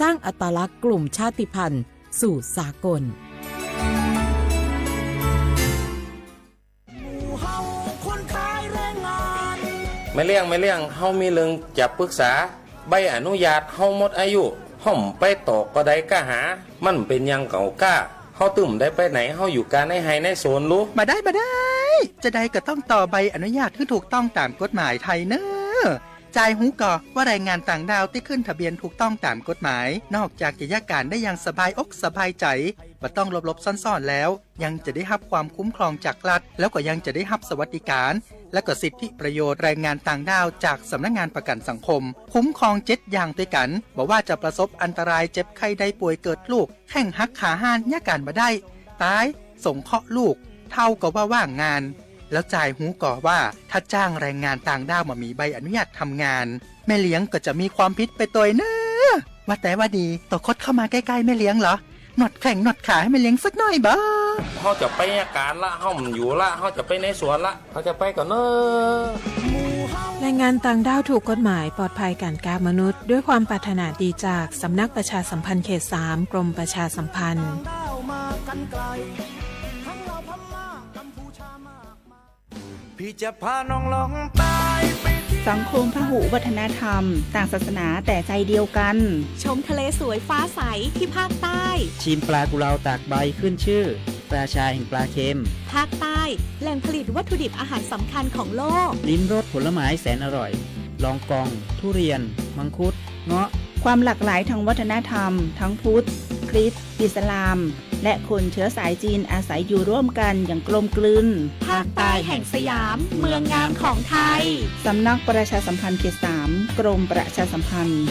สร้างอัตลักษณ์กลุ่มชาติพันธุ์สู่สากล မ့ၢ်လၢ မ့ၢ်လၢ ဟီမ့ၢ်လၢ ယပၢ်ပၢ်စး, ဘၣ်အနုၢ်ယၢတ်ၣ် ဟီမ့ၢ်အယူၣ်, ဟီၣ်ပၢ်တီၢ်ကဒီးကဟၣ်, မ့ၢ်ပၢၢ်ယၢ်ကီၢ်ကၢ်, ဟီၣ်တုၤမ့ၢ်ဒၣ်ပၢၢ်နၤ ဟီၣ်ယူၣ်ကါန့ၣ်ဟဲန့ၣ်စိၣ်လူ, မ့ၢ်ဒၣ် မ့ၢ်ဒၣ်, ကဒဲးကတီၢ်တီၢ် ใบอนุญาต ဟုၣ်ထုးတီၢ်တၢ်ကိးမၢ်ထံးနၢ, ကၠဲးဟူကီၢ် ว่าแรงงานต่างด้าวที่ขึ้นทะเบียนถูกต้องตามกฎหมาย นอกจากจะยากการได้อย่างสบายอกสบายใจ ไม่ต้องหลบๆ ซ่อนๆ แล้ว ยังจะได้รับความคุ้มครองจากรัฐ แล้วก็ยังจะได้รับสวัสดิการ และก็สิทธิประโยชน์แรงงานต่างด้าวจากสำนักงานประกันสังคม คุ้มครองเจ็ดอย่างด้วยกัน บอกว่าจะประสบอันตรายเจ็บไข้ได้ป่วยเกิดลูก แข้งหักขาห้าน ย้ายการบ่ได้ ตาย สงเคราะห์ลูก เฒ่าก็ว่าว่างงาน แล้วกระจายฮู้ก่อว่า ถ้าจ้างแรงงานต่างด้าวมามีใบอนุญาตทำงาน แม่เลี้ยงก็จะมีความผิดไปตวยเน้อ ว่าแต่ว่าดี โตคดเข้ามาใกล้ๆ แม่เลี้ยงเหรอ นวดแข้งนวดขาให้แม่เลี้ยงสักหน่อยบ่ ဟီၣ်ကၠီၣ်ပၢၢ်ယၢ်ကၢ်လၢ ဟီၣ်မယူၤလၢ ဟီၣ်ကၠီၣ်ပၢၢ်န့ၣ်စိၣ်လၢ ဟီၣ်ကၠီၣ်ပၢၢ်ကီၢ်နၢ แรงงานต่างด้าวถูกกฎหมาย ปลอดภัยการค้ามนุษย์ ด้วยความปรารถนาดีจากสำนักประชาสัมพันธ์เขตสาม กรมประชาสัมพันธ์ พี่จะพาน้องลองใต้ไปเที่ยว สังคมพหุวัฒนธรรม ต่างศาสนาแต่ใจเดียวกัน ชมทะเลสวยฟ้าใสที่ภาคใต้ ชิมปลากุเลาตากใบขึ้นชื่อ ราชาแห่งปลาเค็ม ภาคใต้ แหล่งผลิตวัตถุดิบอาหารสำคัญของโลก ลิ้มรสผลไม้แสนอร่อย ลองกอง ทุเรียน มังคุด เงาะ ความหลากหลายทางวัฒนธรรม ทั้งพุทธ คริสต์ อิสลาม และคนเชื้อสายจีนอาศัยอยู่ร่วมกันอย่างกลมกลืน ภาคใต้แห่งสยาม เมืองงามของไทย สำนักประชาสัมพันธ์เขตสาม กรมประชาสัมพันธ์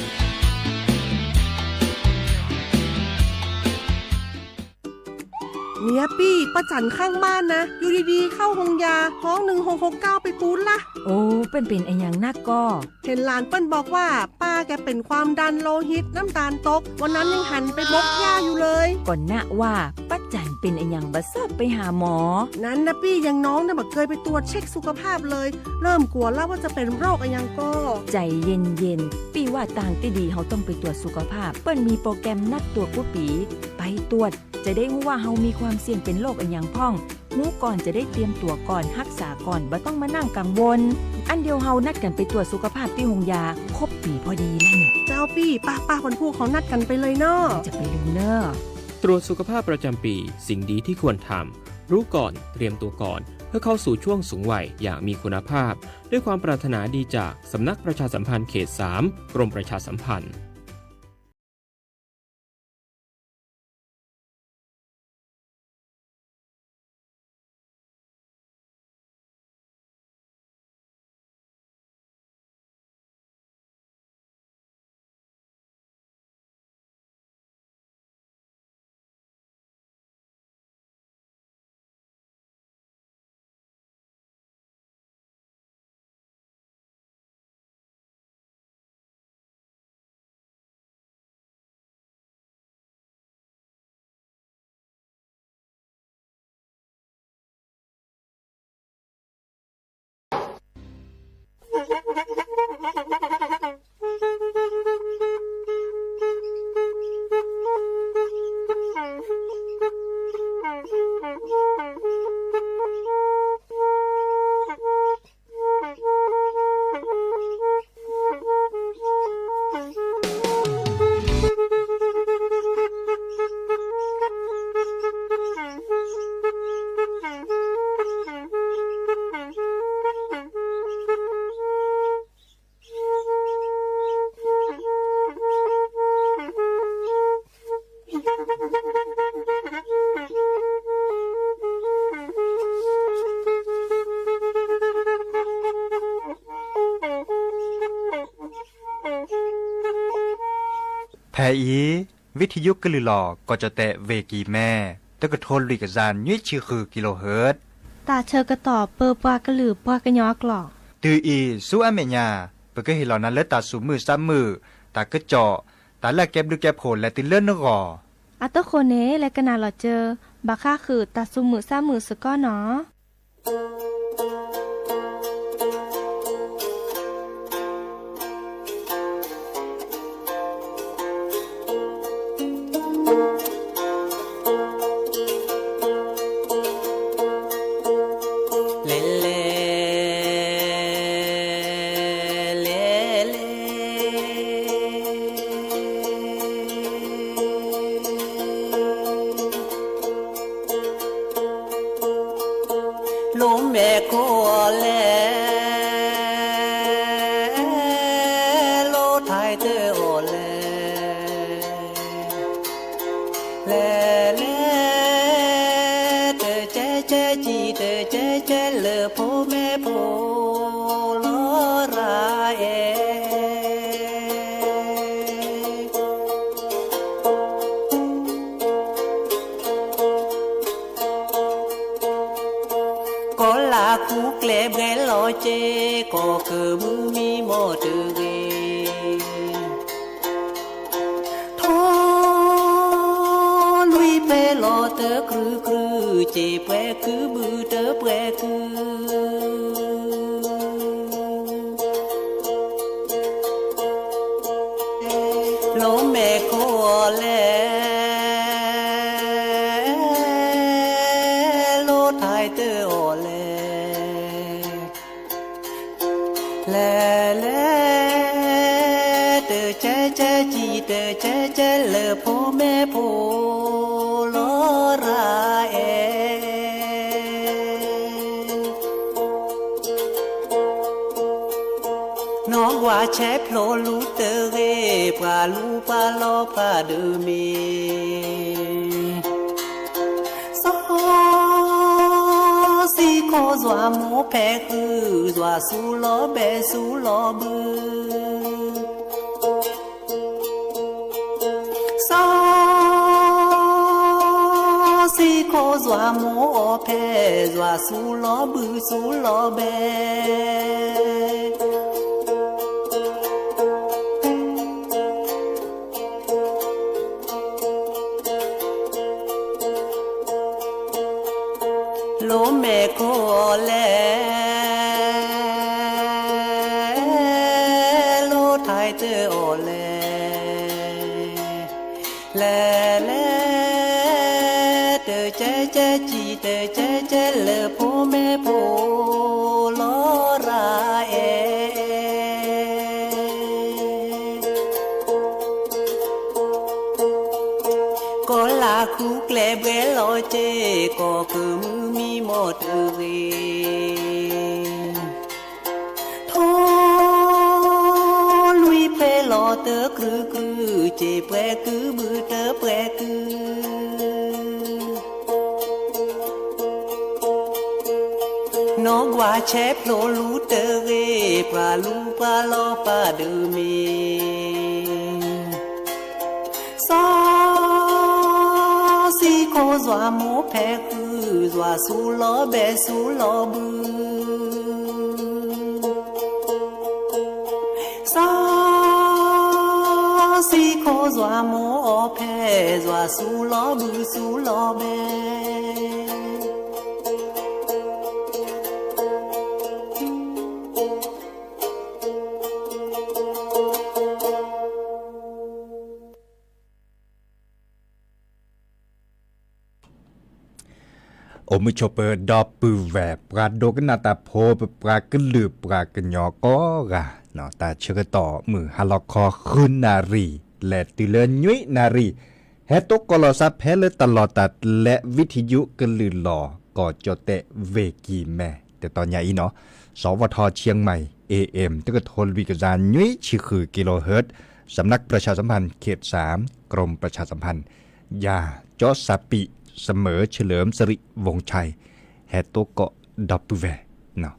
เนี่ยปี้ ป้าจั๋นข้างบ้านนะ อยู่ดีๆ เข้าโฮงยา ฮ้อง หนึ่งหกหกเก้า ไปปู๊ดละ โอ้ เปิ้นเป๋นอะหยังนักก่อ เห็นหลานเปิ้นบอกว่า ป้าแกเป็นความดันโลหิต น้ำตาลตก วันนั้นยังหันไปบกหญ้าอยู่เลย ก่อนนะว่า ป้าจั๋นเป๋นอะหยังบ่ชอบไปหาหมอ นั้นนะปี้ อย่างน้องเนี่ยบ่เคยไปตรวจเช็คสุขภาพเลย เริ่มกลัวแล้วว่าจะเป็นโรคอะหยังก่อ ใจเย็นๆ ปี้ว่าตางตี้ดีเฮาต้องไปตรวจสุขภาพ เปิ้นมีโปรแกรมนัดตรวจกู้ปี๋ ไปตรวจ จะได้ฮู้ว่าเฮามีความเสี่ยงเป็นโรคอะหยังพ่อง ฮู้ก่อนจะได้เตรียมตั๋วก่อน ฮักษาก่อน บ่ต้องมานั่งกังวล อันเดียวเฮานัดกั๋นไปตรวจสุขภาพตี้โฮงยา ครบปี๋พอดีแล้วเนี่ย เจ้าปี้ ป้าๆ วันพูกเขานัดกั๋นไปเลยเนาะ จะไปลืมเน่อ ตรวจสุขภาพประจำปี สิ่งดีที่ควรทำ รู้ก่อน เตรียมตัวก่อน เพื่อเข้าสู่ช่วงสูงวัยอย่างมีคุณภาพ ด้วยความปรารถนาดีจากสำนักประชาสัมพันธ์เขตสาม กรมประชาสัมพันธ์ ဖဲအံၤ ဝံထံယုကလုၢ်လီၤ ကီၢ်ကၠီၣ်တဲၣ် ဝ့ၢ်ကံၢ်မဲ တကထိလွံၢ်ကယၤနွံဆံဃုကံလိဟၢၣ် တၢ်ဆၢကတီၢ်ပၢပှၤကလုာ်ပှၤကညီအကျိာ် တုၤအံၤဆူအမဲာ်ညါ ပကဟ့ၣ်လီၤနၤလၢတၢ်သူၣ်မုာ်သးမုာ် တၢ်ကစီၣ် တၢ်လၢအကဲဘျုးကဲဖှိၣ်လဲၤတုၤလၢနဂီၢ် အတဃိန့ၣ် လဲၤကနၣ်လီၤစၢၤ ဘၣ်ဃးဃုာ်တၢ်သူၣ်မုာ်သးမုာ်စ့ၢ်ကီးနီၤ. မဲာ်ခိၣ်အီၤလဲၣ်, လိၣ်ထါတၢ်အီၤလဲၣ်, လဲၤလဲၤ တကဲကဲကံ တကဲကဲလၢဖိမဲာ်ဖိ လီၤရၤအဲၣ် ကီၤလၤခူကျဲဘှဲလီၤက့ၤ ကီၢ်ကမုၢ်မံမီၢ်တဂ့ၤ, ထီလွံၢ်ဖဲလီၤတကြူးကြူး က့ၤပှဲၤကုဘုတပှဲၤကု လိၣ်မဲာ်ခိၣ်အီၤလဲၣ်, လိၣ်ထါတၢ်အီၤလဲၣ်, လဲၤလဲၤ တကဲကဲကံ တကဲကဲလၢဖိမဲာ်ဖိ လီၤရၤအဲၣ် နီၢ်ကွၢ်ဆဲးဖျိလူၤတဂ့ၤ ပှၤလူၤပှၤလီၤပှၤဒုးမ့ၢ် စီၤစံခိၣ် ယွၤမိၢ်ဖဲးဃုာ် ယွၤစူၤလီၤဘဲစူၤလီၤဘု စီၤစံခိၣ် ယွၤမိၢ်အီၤဖဲး ယွၤစူၤလီၤဘုစူၤလီၤဘဲ လိၣ်မဲာ်ခိၣ်အီၤလဲၣ်, လိၣ်ထါတၢ်အီၤလဲၣ်, လဲၤလဲၤ တကဲကဲကံ တကဲကဲလၢဖိမဲာ်ဖိ လီၤရၤအဲၣ် ကီၤလၤခူကျဲဘှဲလီၤက့ၤ ကီၢ်ကမုၢ်မံမီၢ်တဂ့ၤ, ထီလွံၢ်ဖဲလီၤတကြူးကြူး က့ၤပှဲၤကုဘုတပှဲၤကု နီၢ်ကွၢ်ဆဲးဖျိလူၤတဂ့ၤ ပှၤလူၤပှၤလီၤပှၤဒုးမ့ၢ် စီၤစံခိၣ် ယွၤမိၢ်ဖဲးဃုာ် ယွၤစူၤလီၤဘဲစူၤလီၤဘု စီၤစံခိၣ် ယွၤမိၢ်အီၤဖဲး ယွၤစူၤလီၤဘုစူၤလီၤဘဲ အိၣ်မုာ်ဆိးပၢၤဒီပုၢ်ဝဲၢ် ပှၤဒိကနၣ်တၢ်ဖိ ပပှၤကလုာ်ပှၤကညီကိးဂၤ, တၢ်ဆၢကတီၢ်မုၢ်ဟါလီၤခီ ဃုနၣ်ရံၣ် လဲၤတုၤလၢနွံနၣ်ရံၣ်, ဟဲတိကိးလီၤသးဖဲလၢတၢ်လီၢ်တၢ်ကျဲ ဝံထယုကလုာ်လီၤ ကီၢ်ကၠီၣ်တဲၣ် ဝ့ၢ်ကံၢ်မဲ တတီၤညါအံၤနီၤ, စးထီၣ်ဝဲထီၣ် เชียงใหม่ เอเอ็ม တကထိလွံၢ်ကယၤ နွံဆံဃု กิโลเฮิรตซ์, สำนักประชาสัมพันธ์เขตสาม กรมประชาสัมพันธ์ ယၤ ကၠီစၢ်ပံး เสมอเฉลิมสิริวงศ์ชัย ဟဲတိကိးဒီပုၢ်ဝဲၢ်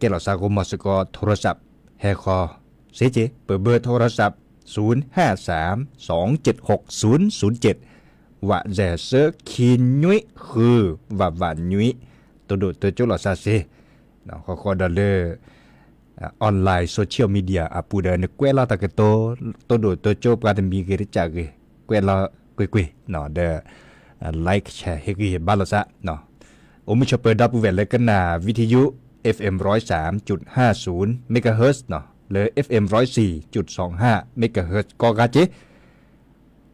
ကဲလီၤစးဂီၤမီၤစ့ၢ်ကီး โทรศัพท์ ဟဲဃီၤစ့ၢ်ကီး ပ เบอร์โทรศัพท์ ศูนย์ห้าสาม สองเจ็ดหก ศูนย์ศูนย์เจ็ด ဝးစဲးဆၢခံနွံဃု ဝးဝးနွံ တိၢ်ဒိၣ်တိၢ်ကၠိလီၤစၢ်စ့ၢ် ဃီဃီဒီးလၢ online social media အပူၤဒီး နကွဲးလီၤတၢ်ကတိၤ တိၢ်ဒိၣ်တိၢ်ကၠိပှၤတမံၤဂ့ၤတကးဂ့ၤ ကွဲးလီၤကွ့ၢ်ကွ့ၢ်ဒီး like share ဟ့ၣ်ဂံၢ်ဟ့ၣ်ဘါလိာ်သး အိၣ်မုာ်ဆိးပၢၤဒီပုၢ်ဝဲၢ်လၢကနၣ် ဝံထယု FM ร้อยสามจุดห้าศูนย์ megahertz လၢ FM ร้อยสี่จุดสองห้า megahertz ကိးဂၤက့ၤ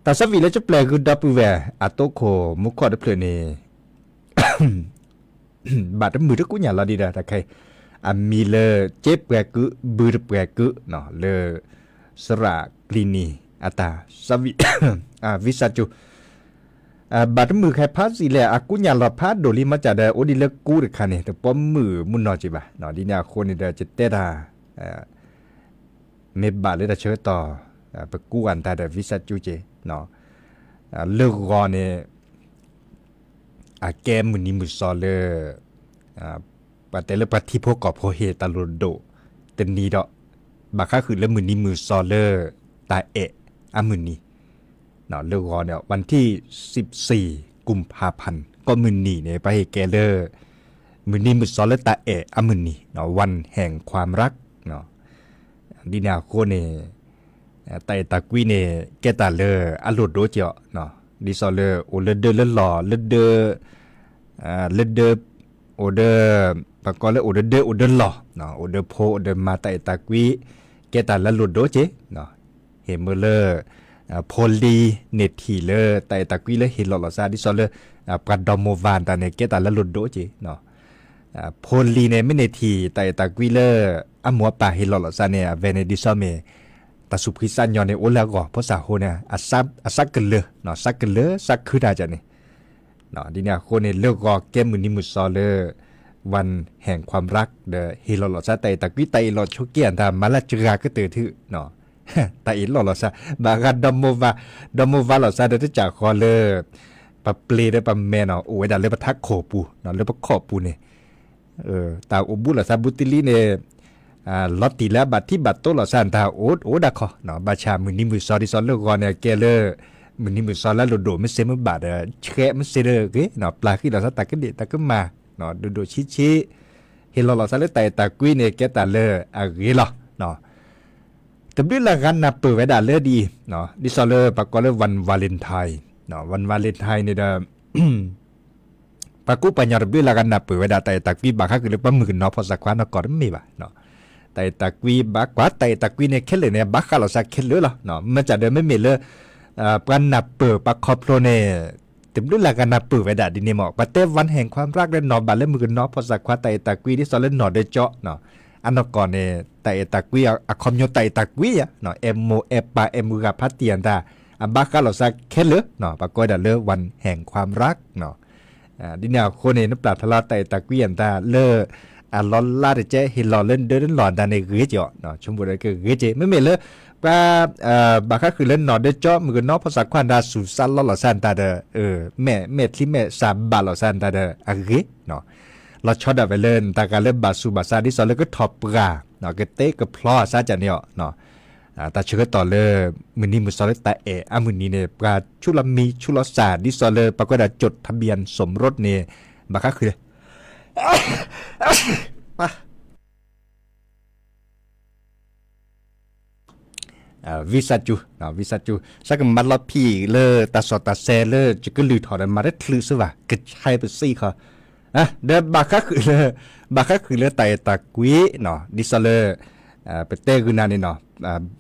တၢ်ဆၢဝံၤလၢကပျဲၢ်ဃုာ်ဒီပုၢ်ဝဲၢ် အတိခိၣ်မူခီၣ်တဖျၢၣ်န့ၣ် ဘၣ်တမုာ်တကူညၣ်လီၤဒံးဒီးတၢ်ခဲအံၤ အမံၤလၢ က့ပှဲၤကု ဘုတပှဲၤကု လၢ စရးကျံနံၤ အတၢ်ဆၢဝံၤ အ ဝံစၢ်ကၠိ ဘၣ်တမုာ်ခဲဖးစံးလဲၣ် အကူညၣ်လီၤဖးဒိၣ်လံ မ့ၢ်ကဒီး အိၣ်ဒံးလၢကူတခါန့ၣ် တပိာ်မုၣ်မုၢ်နီၢ်က့ဘၣ်. ဒ်န့ၣ်အဃိန့ၣ်ဒီး ယတဲတၢ် မ့ၢ်ဘၣ်လၢတၢ်ဆၢကတီၢ် ပကူအတၢ်ဒီး visa ကၠူက့ လၢဂီၤန့ၣ် အကဲမုၢ်နံၤမုၢ်စီၤလၢ ပှၤတဲလၢပှၤထံဖိကီၢ်ဖိဟ့ၣ်တၢ်လိၣ်ဒိၣ်တနံၤဒီး ဘၣ်ဃးဃုာ်လၢမုၢ်နံၤမုၢ်စီၤလၢ တၢ်အဲၣ်အမုၢ်နံၤ လၢဂီၤန့ၣ် วันที่สิบสี่ กุมภาพันธ์ ကိးမုၢ်နံၤန့ၣ် ပှၤဟ့ၣ်ကဲလၢ မုၢ်နံၤမုၢ်စီၤလၢတၢ်အဲၣ်အမုၢ်နံၤ วันแห่งความรัก ဒ်န့ၣ်အဃိန့ၣ် တၢ်အဲၣ်တၢ်ကွံန့ၣ် ကဲတၢ်လၢအလိၣ်ဒိၣ်က့အီၤ ဒ်သိးလၢအိၣ်လၢဒၢလၢလီၢ် လၢဒၢ လၢဒၢ အိၣ်ဒီး ပကိးလၢအိၣ်ဒီးဒၢအိၣ်ဒီးလီၢ် အိၣ်ဒီးဖိအိၣ်ဒီးမါ တၢ်အဲၣ်တၢ်ကွံ ကဲတၢ်လၢလိၣ်ဒိၣ်က့ ဟ့ၣ်မ့ၢ်လၢ ဖိလံၤန့ၢ်ထံၣ်လၢတၢ်အဲၣ်တၢ်ကွံလၢဟ့ၣ်လီၤလီၤသး ဒ်သိးလၢ ပှၤဒီမါဝၤတၢ်န့ၣ် ကဲတၢ်လၢလိၣ်ဒိၣ်က့ ဖိလံၤန့ၣ် မ့ၢ်န့ၢ်ထံၣ်တၢ်အဲၣ်တၢ်ကွံလၢ အမိၢ်အပၢ်ဟ့ၣ်လီၤလီၤသးန့ၣ် အဝဲန့ၣ်ဒ်သိးမ့ၢ် တၢ်သူၣ်ဖှံသးညီန့ၣ် အိၣ်လၢအဂီၢ် ဖိသၣ်ဃိန့ၣ် အသးကလၢာ် သးကလၢာ်သးခုတၢ်န့ၣ် ဒ်န့ၣ်အဃိန့ၣ် လၢဂီၤကဲမုၢ်နံၤမုၢ်စီၤလၢ วันแห่งความรัก ဒီးဟ့ၣ်လီၤလီၤသး တၢ်အဲၣ်တၢ်ကွံ တၢ်အ့ၣ်လိာ်ဆိးက့အတၢ် မၤလၢစှၤကတၢၢ်ထံ တၢ်အ့ၣ်လိာ်လီၤသး ဘၣ်ဃးဒီမါဝၤ ဒီမါဝၤလီၤသးဒီးတကးဃီလၢ ပပျ့ၤဒီးပမဲာ်နီၤ အိၣ်ဝဲဒၣ်လၢပထးခိၣ်ပူၤ လၢပခိၣ်ပူၤန့ၣ် တၢ်အိၣ်ဘူးလီၤသးဘူးတလံန့ၣ် လီၤတံၢ်လၢအဘၣ်ထံဘၣ်တိလိာ်သးတၢ်အိၣ်အိၣ်ဒၣ်ခီ ဘၣ်ဆၣ်မုၢ်နံၤမုၢ်စီၤဒ်သိးလၢဂီၤန့ၣ် အကဲလၢ မုၢ်နံၤမုၢ်စီၤလၢလိၣ်ဒိၣ် မ့ၢ်စ့မ့ၢ်ဘၣ်ဒီး ဆှဲးမ့ၢ်စ့ဒီးဂ့ၤ ပျၢ်ဃံလီၤသးတၢ်ကဒ့ၣ်တၢ်ကမၣ် ဒိၣ်ဒိၣ်ဆံးဆံး ဟ့ၣ်လီၤလီၤသးလၢတၢ်အဲၣ်တၢ်ကွံန့ၣ် ကဲတၢ်လၢအဂ့ၤလီၤ. တဘျုးလၢ်ဂၤနၢ်ပၢၢ်ဝဲဒၣ်လၢဒ်အံၤ ဒ်သိးလၢပှၤကိးလၢ วันวาเลนไทน์ วันวาเลนไทน์ န့ၣ်ဒီး ပှၤကူပှၤကညီတဘျုးလၢ်ဂၤနၢ်ပၢၢ်ဝဲဒၣ် တၢ်အဲၣ်တၢ်ကွံဘၣ်ဃးဃုာ်လၢပှၤမုၣ်ကနီၤဖိသၣ်ခွါနီၢ်ကီၢ်တမ့ၢ်ဘၣ်. တၢ်အဲၣ်တၢ်ကွံဘၣ်ကွၢ် တၢ်အဲၣ်တၢ်ကွံန့ၣ် ခဲလၢာ်န့ၣ် ဘၣ်ဃးလီၤသးခဲလၢာ်လီၤ. မ့ၢ်ကဒီးမ့မ့ၢ်လၢ ပှၤနၢ်ပၢၢ်ပှၤခီဖျိန့ၣ် တဘျုးလၢ်ဂၤနၢ်ပၢၢ်ဝဲဒၣ်ဒ်န့ၣ်မ့ၢ် ပှၤတဲ วันแห่งความรัก လၢနီၢ်ဘၣ်လၢမုၣ်ကနီၤဖိသၣ်ခွါတၢ်အဲၣ်တၢ်ကွံ ဒ်သိးလၢနီၢ်ဒၢကၠီ အနီၢ်ကီၢ်န့ၣ် တၢ်အဲၣ်တၢ်ကွံ အခီပညီတၢ်အဲၣ်တၢ်ကွံယါ အဲၣ်မိၢ်အဲၣ်ပၢ်အဲၣ်မုၢ်ဂၤဖးတံၢ်အတၢ် အဘၣ်ဃးလီၤသးခဲလၢာ် ပှၤကိးဝဲဒၣ်လၢ วันแห่งความรัก ဒ်န့ၣ်အဃိန့ၣ် နပျၢ်ဖဲလီၤတၢ်အဲၣ်တၢ်ကွံအတၢ်လၢ အလီၤလါတကဲ ဟ့ၣ်လီၤလၢဒၢလၢလီၢ်အတၢ်န့ၣ်ဂ့ၤက့ၤအီၤ ဆိကမိၣ်ဒီးကဂ့ၤက့ၤ မ့မ့ၢ်လၢ ပှၤ ဘၣ်ဃးဃုာ်လၢနီၢ်ဒၢကၠီ မုၣ်ကနီၤဖိသၣ်ခွါတၢ် သူၣ်စးလီလီၤသးတၢ်ဒီး မဲာ်မဲာ်ချံမဲာ်စးဘၣ်လီၤသးတၢ်ဒီး အဂ့ၤ လီၤဆီဒၣ်ဝဲလၢနတၢ်ဂၤလၢဘၣ်သူၣ်ဘၣ်သး ဒ်သိးလၢကထီၣ်ပှၢ် ကတဲကဖျီသးကန့ၣ်အီၤ တၢ်ဆၢကတီၢ်လၢ မုၢ်နံၤမုၢ်စီၤလၢတၢ်အဲၣ်အမုၢ်နံၤန့ၣ် ပှၤဆူးလီၤမံၤဆူးလီၤစၢ် ဒ်သိးလၢပှၤကွဲးဒၣ် จดทะเบียนสมรส န့ၣ် ဘၣ်ဃးဃုာ်လၢ visa ကၠူ visa ကၠူ သးကမၤလီၤဖံးလၢတၢ်စီၣ်တၢ်ဆဲးလၢယကလုၢ်ထီၣ်ဒီး မၤတချုးစ့ၢ်ဘၣ် ကဆဲးပစံးဃီ ဒီးဘၣ်ဃးဃုာ်လၢ ဘၣ်ဃးဃုာ်လၢတၢ်အဲၣ်တၢ်ကွံ ဒ်သိးလၢ ပတဲဂုာ်နၤန့ၣ်နီၤ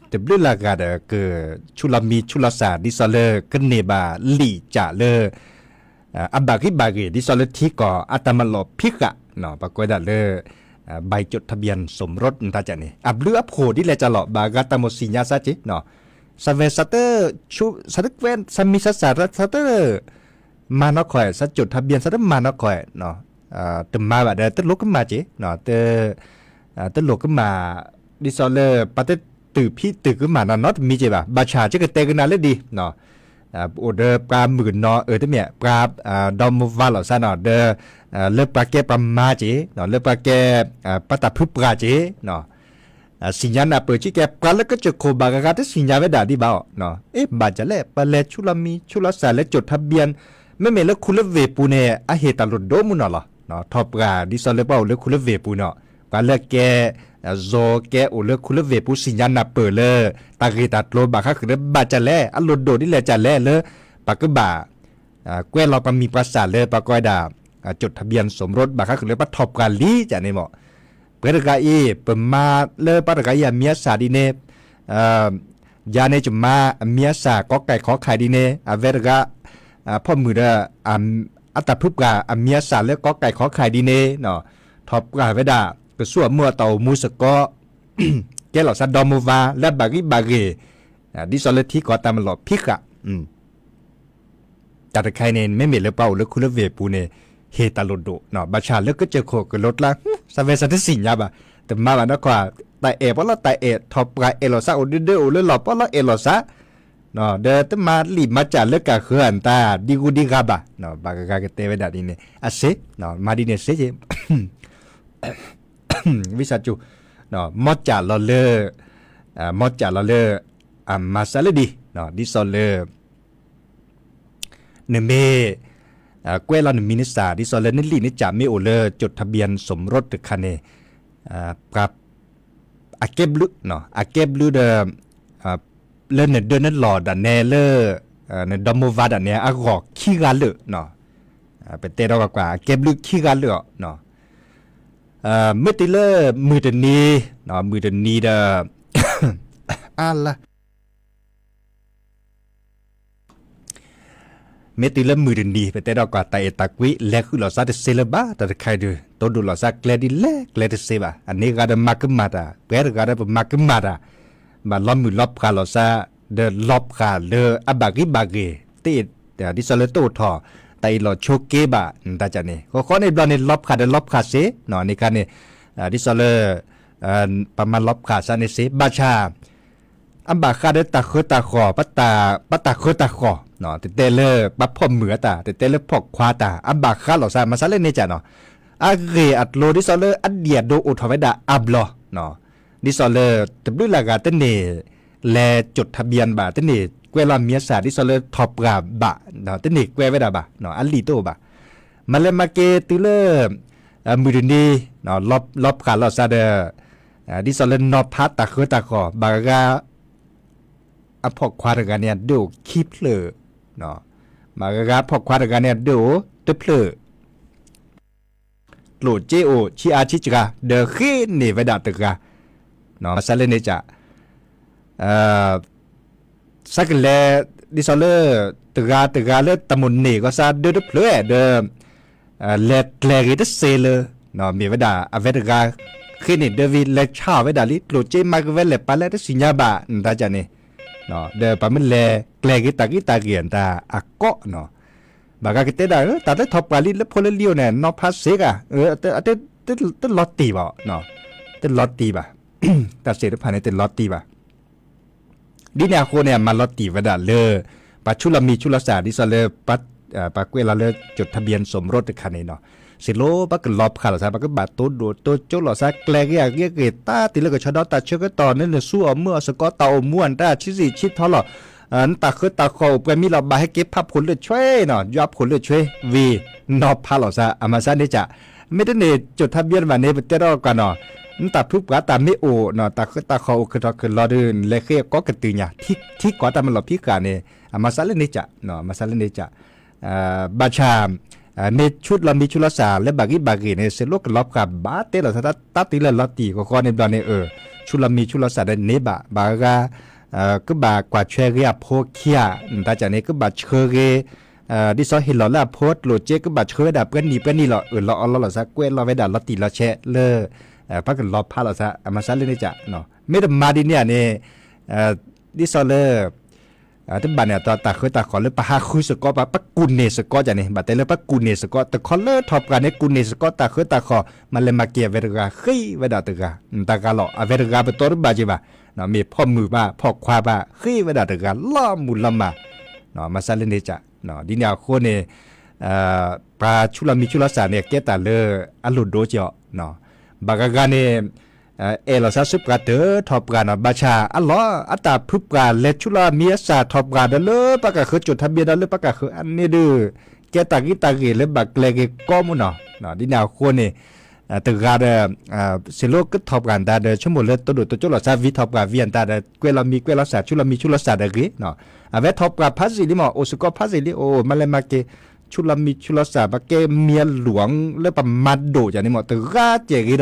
တဘျုးလၢ်ဂၤဒီး ကဆူးလီၤမံၤဆူးလီၤစၢ် ဒ်သိးလၢကန့ၢ်ဘၣ်လံာ်ကၠၢ်လၢ အဘၣ်ဂံၢ်ဘၣ်ဂ့ၤ ဒ်သိးလၢထံကီၢ်အတၢ်မၤလီၤဖံးဃာ် ပှၤကွဲးဒၣ်လၢ ใบจดทะเบียนสมรส နတၢ်ကန့ၣ် အဘျုးအဖှိၣ်ဒ်လဲၣ်ကၢ်လီၤ ဘၣ်ဂၤတၢ်မိၣ်သ့ၣ်ညါသးက့ၤ သးဝဲသးတ သးတကွဲး သးမံၤသးစၢ် သးတ မၤနီၢ်ခီၣ် သး จดทะเบียน သးတမၤနီၢ်ခီၣ် တမၤဘၣ်ဒီး တလိၣ်ကမၣ်က့ၤ တလိၣ်ကမၣ် ဒ်သိးလၢ ပှၤတတုၤဖံးတုၤကမၣ်နၤနီတမံၤက့ၤဘၣ် ဘၣ်ဆၣ်ကကတဲကနၤလၢဒ် အိၣ်ဒီးပှၤမုၣ်ကနီၤ အၢ တမ့ၢ် ပှၤဒီမါဝၤလီၤသးနီၤ ဒီး လၢပှၤကဲပှၤမါက့ၤ လၢပှၤကဲ ပှၤတၢ်ဖုပှၢ်က့ၤ သ့ၣ်ညါနၢ်ပၢၢ်ဆံးကဲ ပှၤလၢကစၢၢ်ခိၣ်ဘၣ်ဂၤဂၤတသ့ၣ်ညါဝဲဒၣ်ဒံးဘၣ်အီၤ အ့ ဘၣ်ကလဲၣ် ပှၤလဲၤဆူလီၤမံၤဆူလီၤစၢ်လၢ จดทะเบียน မ့မ့ၢ်လၢခူလၢဝ့ၢ်ပူၤန့ၣ် အဟ့ၣ်တၢ်လိၣ်ဒိၣ်မးနီၤလီၤ ထီၣ်ပှၢ်ဒ်သိးလၢပှၤအိၣ်လၢခူလၢဝ့ၢ်ပူၤနီၤ ပှၤလၢကဲ ယိၤကဲအိၣ်လၢခူလၢဝ့ၢ်ပူၤ သ့ၣ်ညါနၢ်ပၢၢ်လၢ တၢ်ဂ့ၢ်တၢ်ကျိၤဘၣ်ဃးဃုာ်လၢဘၣ်ကလဲၣ် အလိၣ်ဒိၣ်ဒ်လဲၣ်ကလဲၣ်လၢ ပှၤကဘၣ် ကွဲးလီၤပှၤမံၤပှၤစၢ်လၢပှၤကိးဝဲဒၣ် จดทะเบียนสมรส ဘၣ်ဃးဃုာ်လၢပှၤထီၣ်ပှၢ်လံကန့ၣ်မ့ၢ် ပှၤတဂၤအံၤ ပမါလၢပှၤတဂၤအံၤအမံၤအစၢ်ဒ်န့ၣ် ယၤန့ၣ်ယမါအမံၤအစၢ် ကီကဲၢ်ခီခါဒ်န့ၣ် အဝဲတဂၤ ဖီၣ်မုၢ်ဒီး အတၢ်ဖုပှၢ်အမံၤအစၢ်လၢကီကဲၢ်ခီခါဒ်န့ၣ် ထီၣ်ပှၢ်ဝဲဒၣ် ကဆူၣ်အမုၢ်အတၢ်အိၣ်မူစ့ၢ်ကီး ကဲလီၤသးဒီမါဝၤလၢအဘၣ်ဂံၢ်ဘၣ်ဂ့ၤ ဒ်သိးလၢထံကီၢ်တၢ်မၤလီၤဖံးဃာ် တၢ်တခါအံၤန့ၣ် မ့မ့ၢ်လၢပှၤအိၣ်လၢခူလၢဝ့ၢ်ပူၤန့ၣ် ဟ့ၣ်တၢ်လိၣ်ဒိၣ်, ဘၣ်ဆၣ်လၢကစၢၢ်ခိၣ်ကလိကျါ စၢ်ဝဲစၢ်တသ့ၣ်ညါဘၣ်, တမၤဘၣ်နီၢ်ခီ, တၢ်အဲၣ်ပှၤလီၤ တၢ်အဲၣ်ထီၣ်ပှၤ အဲၣ်လိာ်သးအိၣ်ဒၢဒၢ အိၣ်လၢလီၢ်ပှၤလီၤ အဲၣ်လိာ်သး, ဒီးတမၤလံာ်မၤစၢ်လၢကဃၢၤအတၢ် ဒံဂူဒံဂၤဘၣ်, ဘၣ်ဂၤကတဲဝဲဒၣ်ဒ်န့ၣ် အစ့, မၤဒ်န့ၣ်စ့က့ ဝံသးစူၤ, မီစၢ်လီၤလၢ, မီစၢ်လီၤလၢ, အမၤစၢၤလၢဒ်, ဒ်သိးလၢ နမ့ၢ် ကွဲးလီၤနမံၤနစၢ် ဒ်သိးလၢနလံာ်နစၢ်မ့ၢ်အိၣ်လၢ จดทะเบียนสมรส တခါန့ၣ်, ပှၤ အကဲဘျုး, အကဲဘျုးဒီး လၢနဒၢနလီၢ်ဒၣ်နဲလၢ နဒီမိၢ်ဝၤဒၣ်နဲအဂီၢ်ခံဂၤလၢာ်, ပတဲဒီးကွၢ်ကွၢ် အကဲဘျုးခံဂၤလၢာ်အီၤ, မ့ၢ်တုၤလၢမုၢ်တနံၤ, မုၢ်တနံၤဒီး အါလါ မ့ၢ်တုၤလၢမုၢ်တနံၤ ပတဲဒီးကွၢ် တၢ်အဲၣ်တၢ်ကွံ လဲၤဃုာ်လိာ်သးတစ့လၢၤဘၣ် တၢ်တခါအံၤဒုး တိဒိၣ်လိာ်သးကျဲဒ်လဲၣ်ကျဲတစ့ဘၣ် အန့ၣ်ဂၤဒီးမၤကမၣ်တၢ် ပှၤတဂၤဒီးပမၤကမၣ်တၢ် ဘၣ်လီၤမုၢ်လီၤဖှၣ်လိာ်သး ဒီးလီၤဖှၣ်လၢအဘၣ်ဂံၢ်ဘၣ်ဂ့ၤ တ ဒ်သိးလၢတအိၣ်ထီၣ် တၢ်အ့ၣ်လိာ်ဆိးက့ဘၣ် တၢ်ကန့ၣ် ဃီဃီန့ၣ်ဘျီန့ၣ် လီၤဖှၣ်ဒီးလီၤဖှၣ်စ့ န့ၣ်ခါန့ၣ် ဒ်သိးလၢ ပမၤလီၤဖှၣ်သးန့ၣ်စ့ ဘၣ်ဆၣ် အဘၣ်ဃးဒီးတၢ်ဃၢတၢ်ဃီၣ် ပတၢ်ဃၢတၢ်ဃီၣ် တတဲလၢပှၤဖီၣ်မုၢ်အတၢ် တတဲလၢဖီၣ်ခွါတၢ် အဘၣ်ဃးလိာ်သး မၤစၢၤလၢန့ၣ်ကနီၤ အဂ့ၢ်အကျိၤ ဒ်သိးလၢအဒံၣ်အဒိအိၣ်ထီၣ်ဝဲဒၣ်အါဘျီ ဒ်သိးလၢ တဘျုးလၢ်ဂၤတန့ၢ် လဲၤ จดทะเบียน ဘၣ် တန့ၢ်ကွဲးလီၤမံၤအစၢ် ဒ်သိးလၢထီၣ်ပှၢ်ဘၣ် တန့ၢ်ကွဲးဝဲဒၣ်ဘၣ် အလံာ်တအိၣ်ဘၣ် မၤလဲၤမၤက့ၤတုၤလၢ မုၢ်တနံၤ လီၤဖှၣ်လိာ်သးဒီး ဒ်သိးလၢနီၤဖးတၢ်ဃၢတၢ်ဃီၣ် ဘၣ်ဂၤဂၤ အဖီၣ်ခွါတဂၤန့ၣ် အဒၢအိၣ်ခံဖျၢၣ် ဘၣ်ဂၤဂၤအဖီၣ်ခွါတဂၤန့ၣ် အဒၢအိၣ်တဖျၢၣ် ကျိၣ်စ့အိၣ်ဆံးအါဆံးစှၤ ဒီးဃ့န့ၢ်ဝဲဒၣ်တဂၤ မၤစၢၤလၢန့ၣ်က သးကလဲၤ ဒ်သိးလၢ တဂၤတဂၤလၢတၢ်မိၣ်န့ၢ်ကီးသးဒၢတဖျၢၣ်ဒီး လဲၤကျဲၤဂ့ၤတစ့လၢ မ့ၢ်ဝဲဒၣ်အဝဲတဂၤ ဃ့န့ၢ်ဒၢဝံၤ လဲၤဆါအီၤဝဲဒၣ်လံ ကျိၣ်စ့မၤကဝဲလဲၣ်ပာ်လဲၣ်တသ့ၣ်ညါဘၣ် နတၢ်ကန့ၣ် ဒီးပှၤမ့ၢ်လဲၤကျဲၤဂ့ၤတၢ်ဂံၢ်တၢ်ဂ့ၤအတၢ်အကီး ဘၣ်ဂၤကတဲဒၣ် တၢ်လၢထီၣ်ပှၢ်လံလၢဖိလၢလံၤအိၣ်န့ၣ် နီၤဖးစ့ဂၤ တလီၤတံၢ်ဘၣ် တလီၤတံၢ်ဘၣ် တၢ်စ့တဖၣ်န့ၣ် တလီၤတံၢ်ဘၣ် ဒ်န့ၣ်အဃိန့ၣ် အမၤလီၤတံၢ်ဝဲဒၣ်လၢ ပှၤဆူးလီၤမံၤဆူးလီၤစၢ် ဒ်သိးလၢ ပှၤကွဲးလီၤလၢ จดทะเบียนสมรส တခါန့ၣ်နီၤ စ့လိၤ ပကလီၤဖှၣ်လိာ်သး ပကဘၣ်တိဒိၣ်တိကၠိလိာ်သး ကျဲၤဂ့ၤအဂ့ၤဂ့ၤ တၢ်တုၤလၢကဆီဒီးတၢ်ဆၢကတီၢ် နနဆူအီၣ်မူအီၣ်စ့ၢ်ကီး တၢ်အိၣ်မူအတၢ်ဆံးဆံးထီလီၤ နတၢ်ဃၢတၢ်ဃီၣ်အိၣ်ပှဲၤမံၤလီၤ ဘၣ်ဟဲက့ၤဖးဖိလၢာ်ဆွဲနီၤ ယွၤဖိလၢာ်ဆွဲ ဝံၤ နီၤဖးလိာ်သး အမၤစၢၤန့ၣ်က မ့ၢ်တန့ၢ် จดทะเบียน ဘၣ်န့ၣ် ပတဲထီၣ်ကွၢ်နီၤ နတၢ်ဖုပှၤတၢ်မ့ၢ်အိၣ်နီၤ တၢ်ဃၢတၢ်ဃီၣ်အိၣ်ကထီၣ်ကလီၤဒီး နလဲၤဃ့အကိးကတုၤညါ ထံကီၢ်တၢ်မၤလီၤဖံးဃာ်န့ၣ် အမၤစၢၤလၢန့ၣ်က မၤစၢၤလၢန့ၣ်က ဘၣ်ဆၣ် မ့ၢ်ဆူးလီၤမံၤဆူးလီၤစၢ်လၢဘၣ်ဂံၢ်ဘၣ်ဂ့ၤန့ၣ် စ့လိၤကလီၤဖှၣ်ဘၣ်တဲလိာ်သး တၢ်တုၤလၢလီၤတံၢ်ဃီဃီန့ၣ်ဘျီန့ၣ် ဆူးလီၤမံၤဆူးလီၤစၢ်ဒီးန့ၢ်ဘၣ် ဘၣ်ဂၤ ကဘၣ်ကွၢ်ဆွဲဂ့ၤအဖိခံဂၤ နတၢ်ကန့ၣ် ကဘၣ်ဆှၢဂ့ၤ ဒ်သိးဟ့ၣ်လီၤလၢအဖိကျိၣ်စ့ ကဘၣ်ဆှၢဝဲဒၣ်ပှဲၤနံၣ်ပှဲၤနံၣ်လီၤ အၢၣ်လီၤအီလီၤလိာ်သး ကွဲးလီၤဝဲဒၣ်လီၤတံၢ်လီၤဆဲးလၢ ပကလီၤဖးလိာ်သး အမၤစၢၤလၢန့ၣ်က မ့ၢ်တမၤဒ်န့ၣ်န့ၣ် ဒ်သိးလၢ တဘၣ်န့ၣ်အတီ တၢ်ဃၢတၢ်ဃီၣ်လၢပဟးဃုစ့ၢ်ကီး ပ ပကူၣ်န့ၢ်စ့ၢ်ကီးကန့ၣ် ဘၣ်တဲလၢပကူၣ်န့ၢ်စ့ၢ်ကီး တခီလၢထီၣ်ပှၢ်န့ၣ် ကူၣ်န့ၢ်စ့ၢ်ကီး တၢ်ဃၢတၢ်ဃီၣ် မၤလဲၤမၤက့ၤအဝဲတဂၤ ဃ့ဝဲဒၣ်တဂၤ တၢ်ဂၤလီၤ အဝဲတဂၤပတီတဘၣ်က့ၤဘၣ် မ့ၢ်ဖီၣ်မုၢ်ဘၣ် ဖီၣ်ခွါဘၣ် ဃ့ဝဲဒၣ်တဂၤ လီၤမုၢ်လီၤမၢ် မၤစၢၤလၢန့ၣ်က ဒ်န့ၣ်အဃိန့ၣ် ပှၤဆူးလီၤမံၤဆူးလီၤစၢ်န့ၣ် ကဲတၢ်လၢအလိၣ်ဒိက့ၤအီၤ ဘၣ်ဂၤဂၤန့ၣ် အဲၣ်လိာ်သးဆူပှၤတၢထီၣ်ပှၤနီၤ ဘၣ်ဆၣ်အလီၢ် အတၢ်ဖုပှၢ်လဲၤဆူးလီၤမံၤအစၢ်ထီၣ်ပှၢ်ဒီးလၢပှၤကဃၢၤကၠိၣ်ထါဘံဒီးလၢပှၤကဃၢၤအန့ၣ်ဒုး ကဲတၢ်ဂံၢ်တၢ်ဂ့ၤလၢဘၣ်ကျဲၤဂ့ၤကီမူနီၤ ဒ်န့ၣ်အဃိန့ၣ် တဂၤဒီး စ့လိကထီၣ်ပှၢ်တၢ်ဒီး ဆိကမိၣ်လၢတဒိၣ်တကၠိၣ်လိာ်သးဝံၤထီၣ်ပှၢ်ဝံၤအတၢ်ဒီး ကွဲးလီၤမံၤကွဲးလီၤစၢ် ဆူးလီၤမံၤဆူးလီၤစၢ်ဒီးဂ့ၤနီၤ အဝဲထီၣ်ပှၢ်ဖးစံးလံမး အိၣ်စ့ၢ်ကီးဖးစံးလံ အိၣ် မၤလဲၤမၤက့ၤ ဆူးလီၤမံၤဆူးလီၤစၢ် ပကဲမံၤအလူၢ်လၢပမၤဒိၣ်ကန့ၣ်မး တဂၤကဲဂ့ၤဒီး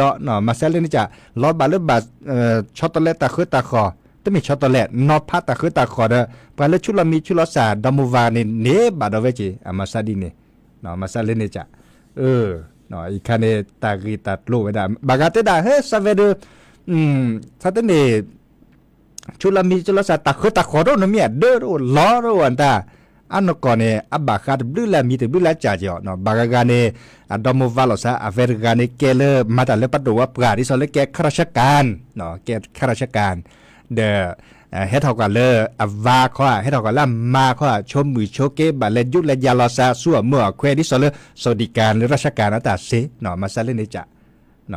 မၤစၢၤလၢန့ၣ်က လီၤဘၣ်လၢဘၣ် ဆီတလဲတၢ်ဃၢတၢ်ဃီၣ် တမ့ၢ်ဆီတလဲ နီၤဖးတၢ်ဃၢတၢ်ဃီၣ်ဒီး ပှၤလၢဆူးလီၤမံၤဆူးလီၤစၢ် ဒီမိၢ်ဝၤန့ၣ် န့ၢ်ဘၣ်ဒီးဝဲက့ၤ အမၤစၢၤဒ်န့ၣ် မၤစၢၤလၢန့ၣ်က အ အံၤခါန့ၣ် တၢ်ဂ့ၢ်တၢ်ကျိၤဝဲဒၣ် ဘၣ်ဂၤတဲဒၣ် ဟဲ စၢ်ဝဲဒီး သးတန့ၣ် ဆူးလီၤမံၤဆူးလီၤစၢ် တၢ်ဃၢတၢ်ဃီၣ်တအိၣ် နမ့ၢ်အဒၢတအိၣ် လီတအိၣ်အတၢ် အနီၢ်ကီၢ်န့ၣ် အဘၣ်ဃးတဘျုးလၢအမံၤတဘျုးလၢအစၢ်ကီးနီၤ, ဘၣ်ဂၤဂၤန့ၣ် အဒီမိၢ်ဝၤလီၤစး အဝဲတဂၤန့ၣ် ကဲလၢမၤတၢ်လၢပဒိၣ်ဝဲပှၢ် ဒ်သိးလၢကဲ ข้าราชการ နီၤ, ကဲ ข้าราชการ ဒီး ဟဲထီၣ်ကွၢ်လၢအဝၤခီဧါ, ဟဲထီၣ်ကွၢ်လၢအမါခီဧါ, ဆိမုၢ်ဆိက့ဘၣ်လဲၤဒူလဲၤယၤလီၤစး ဆူအမိၢ်အခွဲ ဒ်သိးလၢ สวัสดิการ လၢ ราชการ အတၢ်စ့နီၤ, မၤစၢၤလၢန့ၣ်စၢ်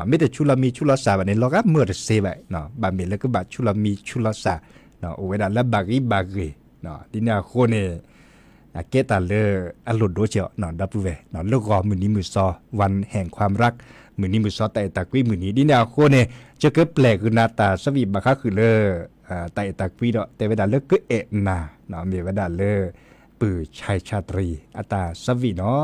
မ့ၢ်တဆူလီၤမံဆူလီၤစၢ်ဘၣ်န့ၣ် လီၤဂာ်မုၢ်တစ့ဘၣ်, ဘၣ်မ့ၢ်လၢကဘၣ်ဆူလီၤမံဆူလီၤစၢ်, အိၣ်ဝဲဒၣ်လၢဘၣ်ဂံၢ်ဘၣ်ဂ့ၤ, ဒ်န့ၣ်အဃိန့ၣ် အကဲတၢ်လၢအလိၣ်ဒိကဲးအီၤ ဒီပုၢ်ဝဲၢ်, လၢဂီၤမုၢ်နံၤမုၢ်သီ วันแห่งความรัก မုၢ်နံၤမုၢ်သီတၢ်အဲၣ်တၢ်ကွံမုၢ်နံၤ ဒ်န့ၣ်အဃိန့ၣ် ယကပျဲၢ်ကွံာ်နၤတၢ်သးဝံၣ်ဘၣ်ဃးဃုာ်လၢ တၢ်အဲၣ်တၢ်ကွံဒီး တဲဝဲဒၣ်လၢကအဲၣ်နၤ, မ့ၢ်ဝဲဒၣ်လၢ ပုၢ်ဆဲးဆးတရံး အတၢ်သးဝံၣ်နီၤ.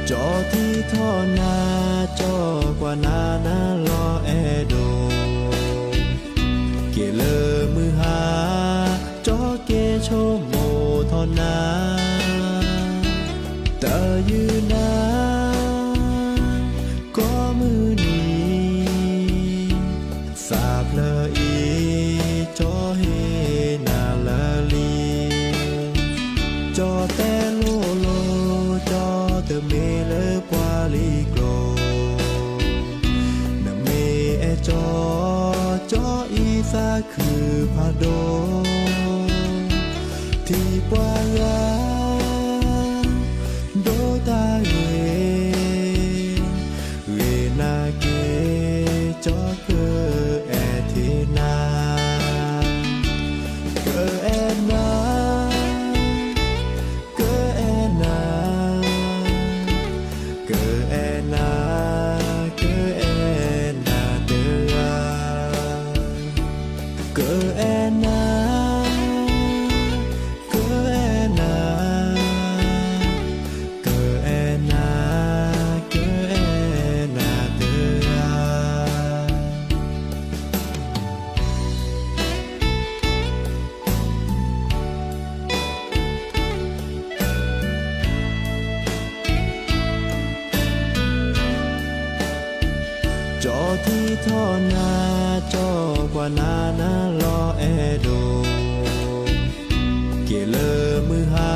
ကၠီထံထီၣ်နၤ, ကၠီကွၢ်နၤနၤလီၤအဲၣ်ဒိး, က့ၤလၢမုၢ်ဟါ, ကၠီက့ၤဆိကမိၣ်ထီၣ်နၤ, တယုၢ်နၤ ကိးမုၢ်နံၤ, သးဖျၢၣ်အံၤ ကၠီဟ့ၣ်နၤလၢလံ, ကၠီတဲလိၤလိၤ ကၠီတမ့ၢ်လၢပှၤလံၤကျိာ်, နမ့ၢ်အဲၣ်ကၠီ, ကၠီအံၤသးခုဖးဒိၣ်, ထံၣ်ပှၤဂၤ ဒိတၢ်ဂ့ၤ, ဂ့ၤနာ်က့ၤ ကၠီကအဲၣ်ထံနၤ, ကအဲၣ်နၤ, ကအဲၣ်နၤ, ကအဲၣ်နၤ, ကအဲၣ်နၤတဂၤ, ကအဲၣ်နၤ, ကအဲၣ်နၤ, ကအဲၣ်နၤ, ကအဲၣ်နၤတဂၤ, ကၠီထံထီၣ်နၤ, ကၠီကွၢ်နၤနၤလီၤအဲၣ်ဒိး, က့ၤလၢမုၢ်ဟါ,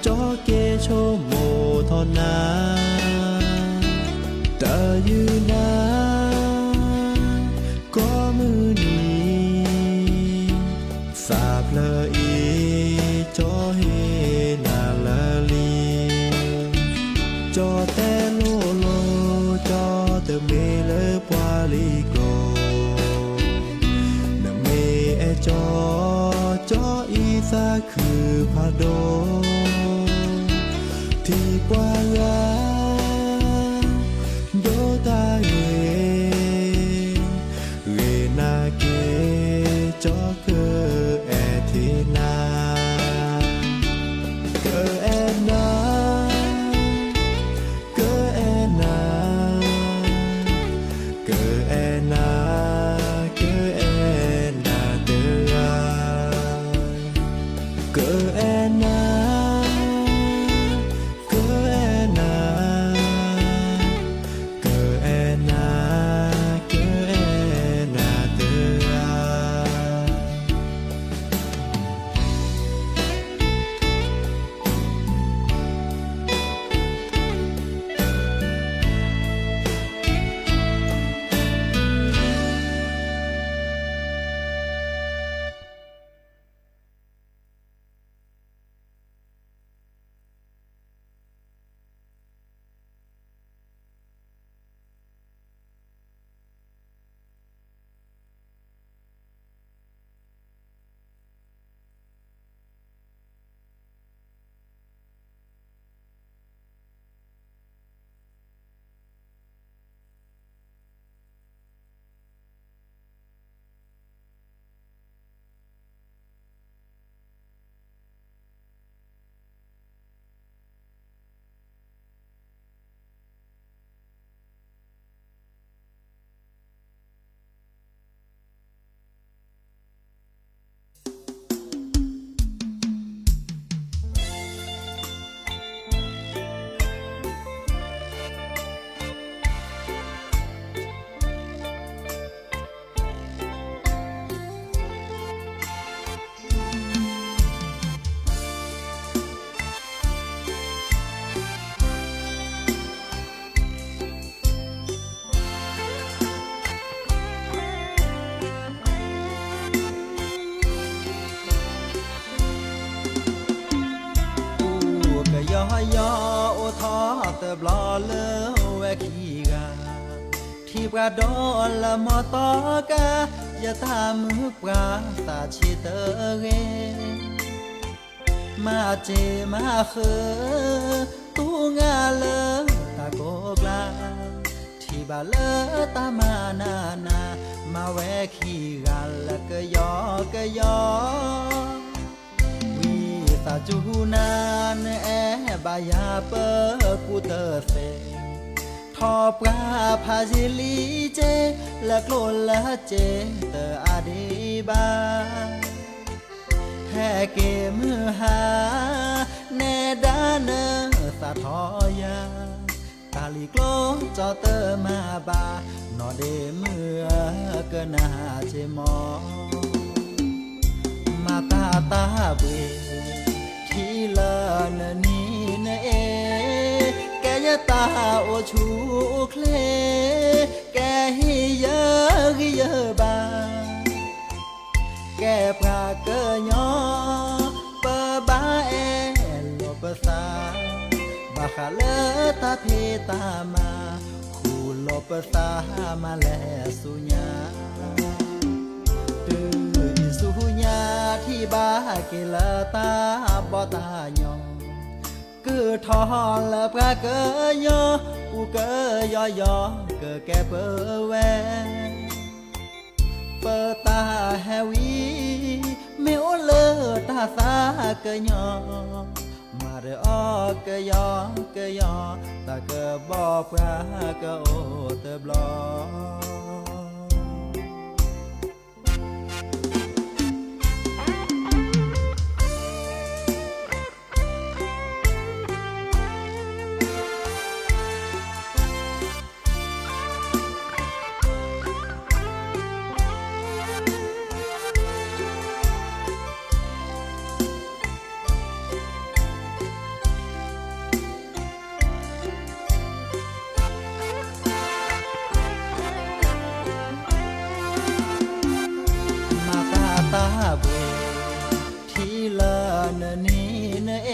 ကၠီက့ၤဆိကမိၣ်ထီၣ်နၤ, တယုၢ်နၤ ကိးမုၢ်နံၤ, သးဖျၢၣ်အံၤ ကၠီဟ့ၣ်နၤလၢလံ, ကၠီတဲလိၤလိၤ ကၠီတမ့ၢ်လၢပှၤလံၤကျိာ်, နမ့ၢ်အဲၣ်ကၠီ, ကၠီအံၤသးခုဖးဒိၣ်, ထံၣ်ပှၤဂၤ ဒိတၢ်ဂ့ၤ, ဂ့ၤနာ်က့ၤ ကၠီကအဲၣ်ထံနၤ, ကအဲၣ်နၤ, ကအဲၣ်နၤ, ကအဲၣ်နၤ, ကအဲၣ်နၤတဂၤ, ကအဲၣ်နၤ, ကအဲၣ် ယီၤအိၣ်ထီၣ်တဘျီလၢဝဲခံဂၤ, ထံၣ်ပှၤဒီးလၢမီတီကါ, ယတၢ်မုၢ်ပှၤသးဆံးတဂ့ၤ, မၤစ့မၤဃၢ, တူၢ်ငါလၢတၢ်ကိးကျါ, ထံၣ်ဘၣ်လၢတၢ်မၤနးနး, မၤဝဲခံဂၤလၢကယီကယီ ဝံသးစူၤနၤ နအဲၣ်ဘၣ်ယၤပကူတသ့, ထီၣ်ပှၤဖးယံာ်လံက့, လၢကျိၣ်လၢစ့တအါဒံးဘၣ်, ဟဲက့ၤမုၢ်ဟါ, နဲဒၣ်နသးထီၣ်ယၤ, တၢ်လံၤကျိကၠီတမၤဘၣ်, နီၢ်ဒ့မုၣ်ဧၢကနၣ်စ့မီၢ် မၤတၢ်တၢ်ဘှ့ၣ်, ထံၣ်လၢနနံၤနအ့, ကဲယတၢ်အိၣ်ဆူၣ်အိၣ်ချ့, ကဲဟ့ၣ်ယဂံၢ်ယဘါ, ကဲပှၤကညီ, ပဘၣ်အဲၣ်လိာ်ပသး, ဘၣ်ဃးလၢတၢ်ဖံးတၢ်မၤ, ဃူလိာ်ပသးမၤလဲၤဆူညါ, တုၤအံၤဆူညါထံၣ်ဘၣ်က့ၤလၢတၢ်ဘီၣ်တၢ်ညီ, ကထီၣ်လၢပှၤကညီ, ပူကယီယီကကဲပဝဲ ပတၢ်ဟဲဝံ, မ့ၢ်အိၣ်လၢတၢ်သးကညီၤ, မၤဒီးအီၤကယီကယီ, တၢ်ကဘီပှၤကအိၣ်တဘျီ မၤတၢ်တၢ်ဘှ့ၣ်, ထံၣ်လၢနနံၤနအ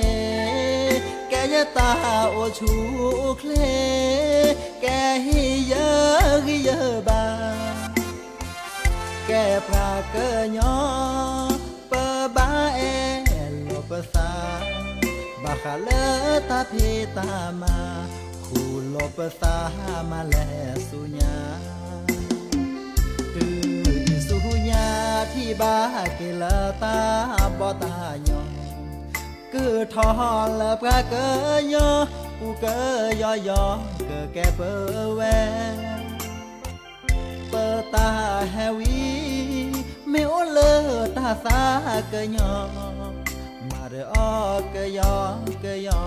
့, ကဲယတၢ်အိၣ်ဆူၣ်အိၣ်ချ့, ကဲဟ့ၣ်ယဂံၢ်ယဘါ ကဲပှၤကညီ, ပဘၣ်အဲၣ်လိာ်ပသး, ဘၣ်ဃးလၢတၢ်ဖံးတၢ်မၤ, ဃူလိာ်ပသးမၤလဲၤဆူညါ, တုၤအံၤဆူညါထံၣ်ဘၣ်က့ၤလၢတၢ်ဘီၣ်တၢ်ညီ, ကထီၣ်လၢပှၤကညီ, ပူကယီယီကကဲပဝဲ ပတၢ်ဟဲဝံ, မ့ၢ်အိၣ်လၢတၢ်သးကညီၤ, မၤဒီးအီၤကယီကယီ,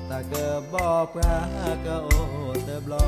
တၢ်ကဘီပှၤကအိၣ်တဘျီ.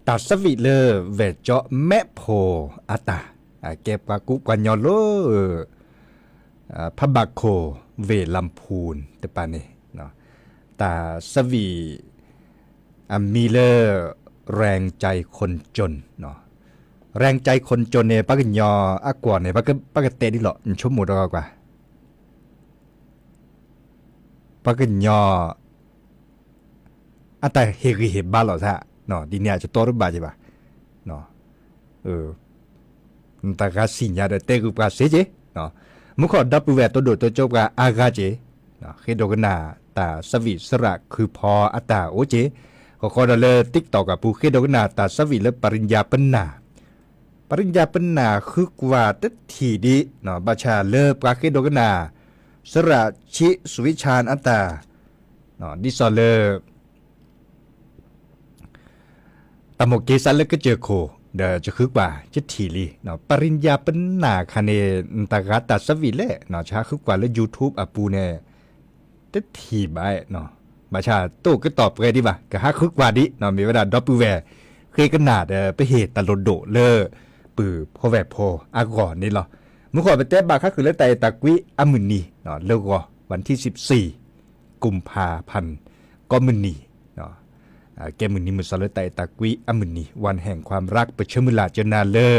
တၢ်ဆၢဝံၤလၢ ဝဲၢ်ကၠီမဲးဖိအတၢ်, ကဲပှၤကူပှၤညီလၢ ဖးဘးခိၣ် ဝ့ၢ်လါဖူၣ်တပၤန့ၣ်, တၢ်ဆၢဝံၤ အမံၤလၢ แรงใจคนจน, แรงใจคนจน န့ၣ် ပှၤကညီအကွီၢ်န့ၣ် ပကတဲဒ်လဲၣ် နဆိကမိၣ်ဒီးကွၢ် ပှၤကညီ အတၢ်ဟ့ၣ်ဂံၢ်ဟ့ၣ်ဘါလိာ်သး, ဒ်န့ၣ်အကတီၢ်တဘၣ်က့ၤဘၣ်, နတဂၤစံၣ်ညါဒီးတဲဂုာ်ပှၤစ့က့ၤ, မူခိၣ်ဒီပုၢ်ဝဲၢ်တိဒိၣ်တိကၠိပှၤအါဂၤက့ၤ, ဃ့ဒိကနၣ်တၢ်ဆၢဝံၤစရၣ်ခုဖီအတၢ်အိၣ်က့ၤ, ဃီဃီဒီးလၢ TikTok အပူၤ ဃ့ဒိကနၣ်တၢ်ဆၢဝံၤလၢ ပရံယါပနၢ်, ပရံယါပနၢ်ဃုကွၢ်တထံၣ်ဒံး, ဘၣ်ဆၣ်လၢပှၤဃ့ဒိကနၣ် စရၣ်ဆံးစွံဆၣ်အတၢ်, ဒ်သိးလၢ တၢ်မိၣ်က့ၤစးလၢကစၢၢ်ခိၣ် ဒီးယဃုကွၢ်ယထံၣ်လံ, ပရံယါပနၢ်ခါန့ၣ် နတဂၤတၢ်ဆၢဝံၣ်လဲၣ်, ယဟးဃုကွၢ်လၢ YouTube အပူၤန့ၣ် တထံၣ်ဘၣ်, ဘၣ်ဆၣ်တအိၣ်ကတီၢ်ပှဲၤဒံးဘၣ်, ကဟးဃုကွၢ်ဒံး, မ့ၢ်ဝဲဒၣ်ဒီပုၢ်ဝဲၢ် ဃ့ကနၣ်ဒီး ပဟ့ၣ်တၢ်လိၣ်ဒိၣ်လၢ ပုၢ်ဖိဝဲၢ်ဖိအဂီၢ်န့ၣ်လီၤ. မုၢ်ဃီပတဲဘၣ်ဃးဃုာ်လၢတၢ်အဲၣ်တၢ်ကွံအမုၢ်နံၤ, လၢဂီၤ วันที่สิบสี่ กุมภาพันธ์ ကိးမုၢ်နံၤ, ကဲမုၢ်နံၤမုၢ်သီလၢတၢ်အဲၣ်တၢ်ကွံအမုၢ်နံၤ วันแห่งความรัก ပဆၢမုၢ်လၢ်ကနၤလၢ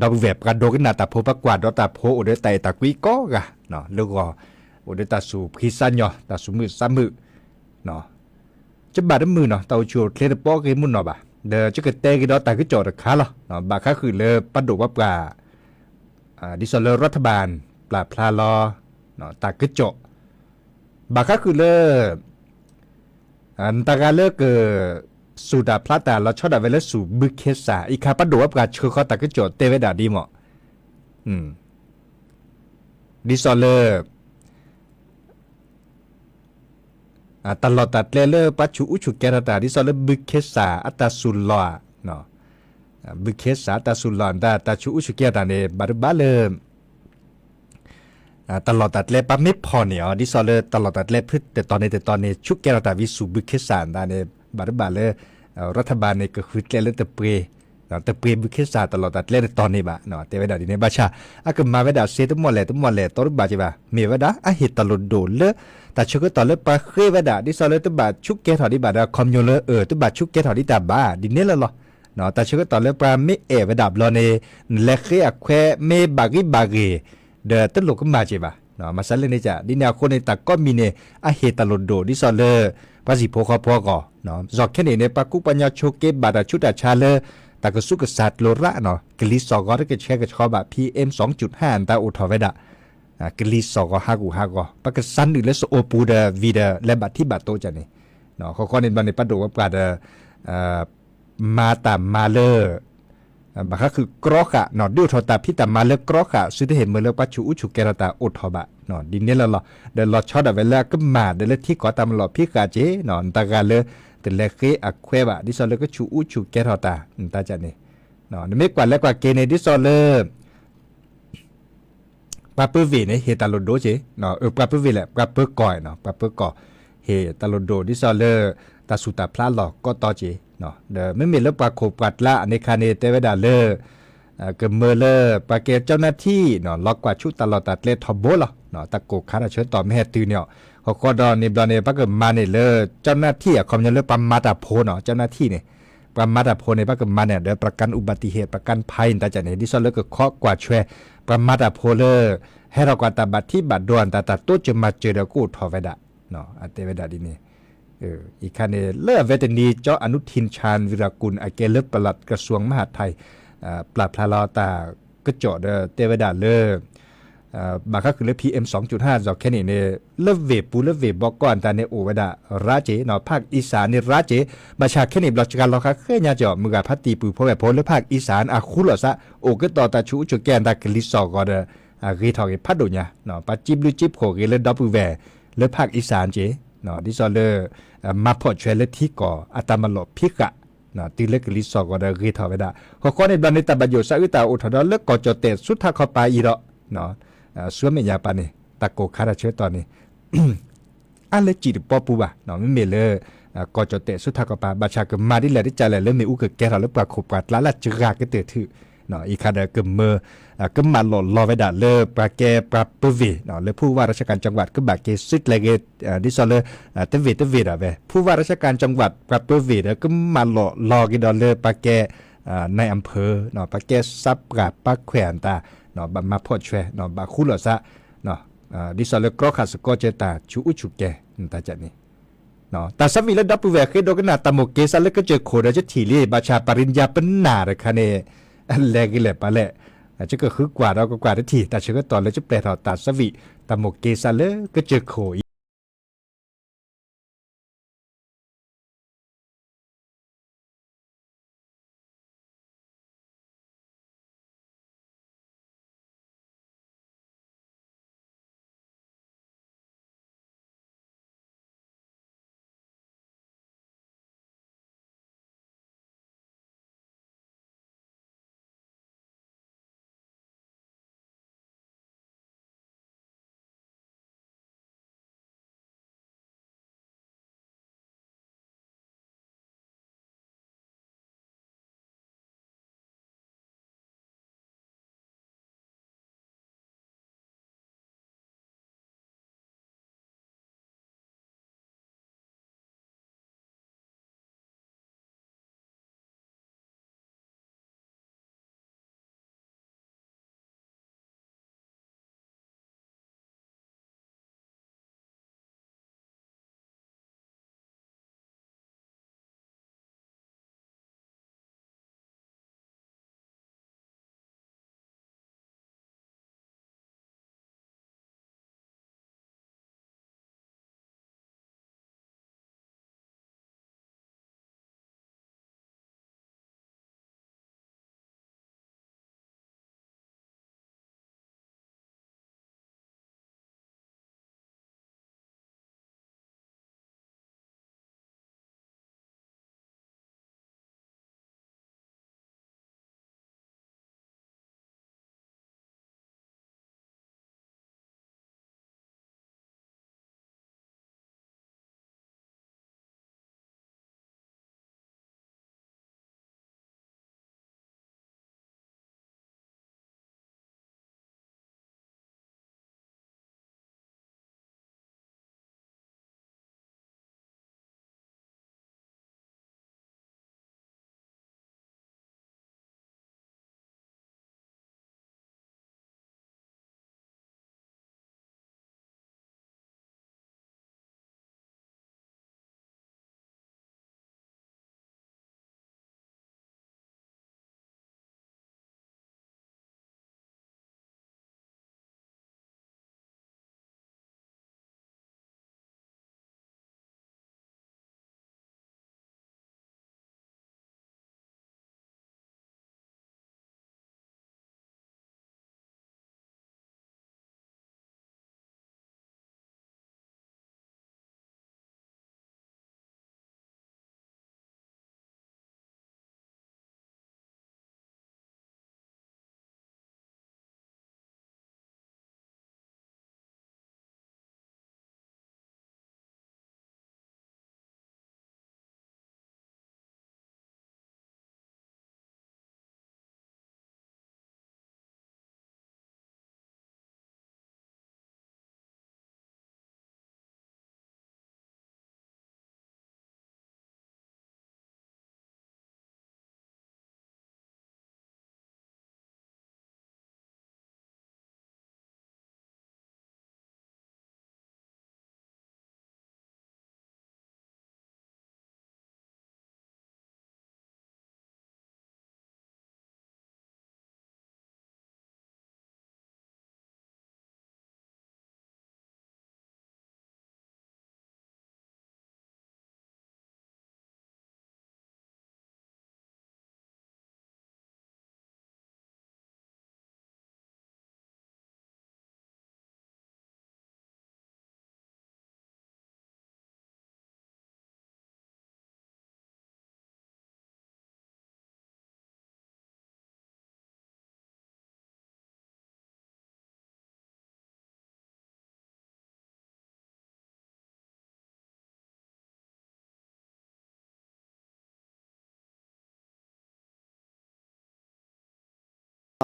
ဒီပုၢ်ဝဲၢ်ပှၤဒိကနၣ်တၢ်ဖိ ပှၤကွၢ်ဒီးတၢ်ဖိ အိၣ်ဒီးတၢ်အဲၣ်တၢ်ကွံကိးဂၤ, လၢဂီၤ အိၣ်ဒီးတၢ်ဆူၣ်ဖှံစၢ်ညီၣ် တၢ်ဆူၣ်မုာ်သးမုာ်, ယဘၣ်တမုာ်နီၤ တၢ်အိၣ်ဆူၣ်အိၣ်ချ့တပီဂ့ၤမုၢ်နီၢ်ဘၣ်, ဒီးယကတဲက့ၤဒီးတၢ်ကစီၣ်တခါလီၤ. ဘၣ်ဃးဃုာ်လၢပဒိၣ်ပှၤပှၢ် ဒ်သိးလၢ รัฐบาล ပျၢ်ဖျါလီၤ တၢ်ကစီၣ် ဘၣ်ဃးဃုာ်လၢ နတဂၤလၢက စူၢ်တၢ်ဖျါတၢ်လီၤဆီဒၣ်ဝဲလၢစူၢ်ဘုခ့စၢ် အံၤခါပဒိၣ်ပှၤပှၢ်ဆှၢဃီတၢ်ကစီၣ်တဲဝဲဒၣ်ဒ်မီၢ် ဒ်သိးလၢ တၢ်လီၢ်တၢ်ကျဲလၢပှၤဆူၣ်အူဆူၣ်ကဲထီၣ်တၢ် ဒ်သိးလၢဘုခ့စၢ်အတၢ်စူၢ်လီၢ်, ဘုခ့စၢ်အတၢ်စူၢ်လီၢ် တၢ်ဆူၣ်အူဆူၣ်ကဲထီၣ်တၢ်န့ၣ် ဘၣ်တဘၣ်လၢ တၢ်လီၢ်တၢ်ကျဲပှၤမ့ၢ်ဖီၣ်န့ၢ်အီၤ ဒ်သိးလၢတၢ်လီၢ်တၢ်ကျဲဖုတတီၤန့ၣ်တတီၤန့ၣ် ဆူၣ်ကဲထီၣ်တၢ်ဝံၤဆူၣ်ဘုခ့စၢ်တၢ်န့ၣ် ဘၣ်တဘၣ်လၢ รัฐบาล န့ၣ် ကဃုကျဲလၢတပှ့ၤ တပှ့ၤဘုခ့စၢ်တၢ်လီၢ်တၢ်ကျဲတတီၤန့ၣ်ဘၣ်, တဲဝဲဒၣ်ဒ်န့ၣ် ဘၣ်ဆၣ် အကမၤဝဲဒၣ်စ့တမီၢ်လဲၣ်တမီၢ်လဲၣ် တီတဘၣ်က့ၤဘၣ် မ့ၢ်ဝဲဒၣ် အဟ့ၣ်တၢ်လိၣ်ဒိၣ်လၢ တၢ်ဆၢကတီၢ်လၢပှၤဃ့ဝဲဒၣ် ဒ်သိးလၢတဘၣ်ဆူၣ်ကဲထီၣ်ဒံးဘၣ်ဒီး ခီပညီလၢ အၢ တဘၣ်ဆူၣ်ကဲထီၣ်ဒံးတၢ်ဘၣ် ဒ်န့ၣ်လီၤလီၤ. တၢ်ဆၢကတီၢ်လၢပှၤမ့ၢ်အဲၣ်ဝဲဒၣ်ဘျီန့ၣ် နလဲၤဃ့အခွဲမ့ၢ်ဘၣ်ဂံၢ်ဘၣ်ဂ့ၤ ဒီးတလိၣ်ကမၣ်က့ၤဘၣ်, မၤစၢၤလၢန့ၣ်က ဒ်န့ၣ်အဃိန့ၣ် တၢ်ကိးမံၤန့ၣ် အဟ့ၣ်တၢ်လိၣ်ဒိၣ် ဒ်သိးလၢ ပှၤဟံၣ်ဖိဃီဖိအဂီၢ်, ယီၤခဲန့ၣ်န့ၣ် ပှၤကူပှၤညီဆိးက့ဘၣ်တၢ်ဆူးတၢ်ဆါလၢ တၢ်ကဆူးကစၢ်ကျိၤရၣ်, ကလံၤစိးဂီၤတကဆှဲကဆှီဘၣ် PM စူၣ်ဟၣ် အတၢ်အိၣ်ထီၣ်ဝဲဒၣ် ကလံၤစိးဂီၤဟးဂူာ်ဟးဂီၤ ပကစၢ်နုာ်လၢစအိၣ်ပူၤဒီး ဝံၤဒီး လဲၤဘၣ်ထံဘၣ်တိကန့ၣ်, ဃီဃီန့ၣ်ဘျီန့ၣ် ပဒိၣ်ပှၤပှၢ်ဒီး မၤတၢ်မၤလၢ ဘၣ်ဃးဃုာ်ကြီဃာ် ဒုးအိၣ်ထီၣ်တၢ်ဖံးတၢ်မၤလၢကြီဃာ် စုတဟ့ၣ်မၢလၢပှၤဆူၣ်အူဆူၣ်ကဲထီၣ်တၢ်အိၣ်ထီၣ်ဘၣ်, ဒ်န့ၣ်လီၤလီၤ. ဒီးလီၤဆီဒၣ်ဝဲလၢအကမၣ်ဒီးလၢထံကီၢ်တၢ်မၤလီၢ်ဖံးဃာ်က့ၤ နတဂၤလၢ တလဲၤဃ့အခွဲဘၣ် ဒ်သိးလၢကဆူၣ်အူဆူၣ်ကဲထီၣ်တၢ် တၢ်ကန့ၣ်, နမ့ၢ်ကွၢ်လဲၤကွၢ်က့ၤန့ၣ် ဒ်သိးလၢ ပှၤပၢၤဝ့ၢ်န့ၣ် ဟ့ၣ်တၢ်လိၣ်ဒိၣ်က့ၤ, ပှၤပၢၤဝ့ၢ်လဲၣ် ပှၤပၢၤကီၢ်, ပှၤပၢၤကီၢ် ဟ့ၣ်တၢ်လိၣ်ဒိၣ် ဒ်သိးလၢ တၢ်ဆူၣ်တၢ်ဖျါလီၢ်ကိးတီက့ၤ, ဒီးမ့မ့ၢ်လၢပှၤခိၣ်ပှၤကျါအန့ၣ်ခါန့ၣ် တဲဝဲဒၣ်လၢ ကမၢလၢပှၤကဲ เจ้าหน้าที่ လီၤကွၢ်ဆူတၢ်လီၢ်တၢ်ကျဲထီဘိလီၤ. တၢ်ကိၢ်ခါတၢ်ဆၢကတီၢ်မ့ၢ်ဟဲတုၤန့ၣ်အီၤ ဃီဃီဒီးန့ၣ်ဘျီန့ၣ် ပကမၤန့ၢ်လၢ เจ้าหน้าที่ အခီပညီလၢပှၤမၤတၢ်ဖိနီၤ เจ้าหน้าที่ န့ၣ် ပှၤမၤတၢ်ဖိန့ၣ် ပကမၤန့ၢ်ဒီး ประกันอุบัติเหตุ ประกันภัย တၢ်ကန့ၣ် ဒ်သိးလၢကခိးကွၢ်ဆွဲ ပှၤမၤတၢ်ဖိလၢ ဟဲထီၣ်ကွၢ်တၢ်ဘၣ်ထံဘၣ်ဒိအတၢ် တၢ်တိစၢၤမၤစၢၤဒီးကအိၣ်ထီၣ်ဝဲဒၣ် အတဲဝဲဒၣ်ဒ်န့ၣ်, အံၤခါန့ၣ် လၢအဝဲတနံၤ เจ้าอนุทิน ชาญวีรกูล အကဲလၢ ปลัดกระทรวงมหาดไทย ပျၢ်ဖျါလီၤတၢ်ကစီၣ်ဒီးတဲဝဲဒၣ်လၢ ဘၣ်ဃးဃုာ်လၢ PM စူၣ်ဟၣ် ယီၤခဲန့ၣ်န့ၣ် လၢဝ့ၢ်ပူၤလၢဝ့ၢ်ဘီကီၢ်အတၢ်န့ၣ်အိၣ်ဝဲဒၣ်ရါက့ၤနီၤ ภาคอีสาน န့ၣ်ရါက့ၤ, ဘၣ်ဆၣ်ခဲန့ၣ် ဘျီစှၤလီၤဃာ်ဃဲညါကီး မုၢ်ဂၤဖါတံၢ်ပုၢ်ဖိဝဲၢ်ဖိလၢ ภาคอีสาน အဃူလိာ်သး အိၣ်ကတီၢ်တၢ်ဆူၣ်အူဆူၣ်ကဲထီၣ်တၢ် ကလံၤစိးဂီၤဒီး ဂ့ၤထီၣ်ဂ့ၤဖးဒိၣ်ညါ, ပှၤစံးဘျုးစံးဖှိၣ်ဂ့ၤလၢဒီပုၢ်ဝဲၢ်လၢ ภาคอีสาน က့ၤ, ဒ်သိးလၢ မၤဖှီၣ်ဆွဲလၢထံကီၢ်အတၢ်မၤလီၢ်ဖံးဃာ် တုၤလၢကလံၤစိးဂီၤဒီးဂ့ၤထီၣ်ဝဲဒၣ်, ဃီဃီန့ၣ်ဘျီန့ၣ် တၢ်ဘၣ်ယိၣ်စးအုးတၢ်အိၣ်ထီၣ်ဒီးလၢ ကီၢ်ကၠီၣ်တဲၣ်ဆူထးခီပၤအံၤဒီး ဆူမဲာ်ညါပၤန့ၣ် တၢ်ကိၢ်ခါတၢ်ဆၢကတီၢ်န့ၣ် အါလၢစံၣ်တပီပူၤဘၣ်, မ့မ့ၢ်လၢ ကီၢ်ကၠီၣ်တဲၣ်ဆူထးခီပၤ ဘၣ်ဆၣ်ကမၤဒ်လဲၣ်ဒ်လဲၣ်လၢမ့ၣ်အူကကဲထီၣ်လၢပှၤခိၣ်ပှၤကျါလၢစှၤကတၢၢ်ထုး, အံၤခါဒီးကမၢ ကမၤလီၢ်လီၤဝဲဒၣ်လၢပှၤကဲပှၤပၢၤဝ့ၢ် လၢ ผู้ว่าราชการจังหวัด ကဘၣ်က့ၤစုကျဲၤဂ့ၤ ဒ်သိးလၢ တဝ့ၢ်တဝ့ၢ်ဒၣ်ဝဲ ผู้ว่าราชการจังหวัด ပှၤပၢၤဝ့ၢ်ဒီး ကမၤလီၢ်လီၤက့ၤဒီးလၢပှၤကဲ นายอำเภอ ပှၤကဲစးပှၢ်ပှၤခွဲးအတၢ် ဘၣ်မၤဖှီၣ်ဆွဲ ဘၣ်ဃူလိာ်သး ဒ်သိးလၢကြီဃာ်စ့ၢ်ကီးကဲတၢ်ဆူၣ်အူဆူၣ်ကဲ တၢ်ကန့ၣ် တၢ်ဆၢမံၤလၢဒီပုၢ်ဝဲၢ်ဃ့ဒိကနၣ်တၢ်မိၣ်က့ၤစးလၢကစၢၢ်ခိၣ်ဒီးယထံၣ်လံ, ဘၣ်ဆၣ်ပရံယါပနၢ်တခါန့ၣ် လဲၤဂ့ၤလဲၣ်ပာ်လဲၣ်, ယကဃုကွၢ်ဒီးကကွၢ်တထံၣ် တၢ်ဆၢကတီၢ်လၢယပျဲၢ်ထီၣ်တၢ်ဆၢမံၤ တၢ်မိၣ်က့ၤစးလၢကစၢၢ်ခိၣ်အံၤ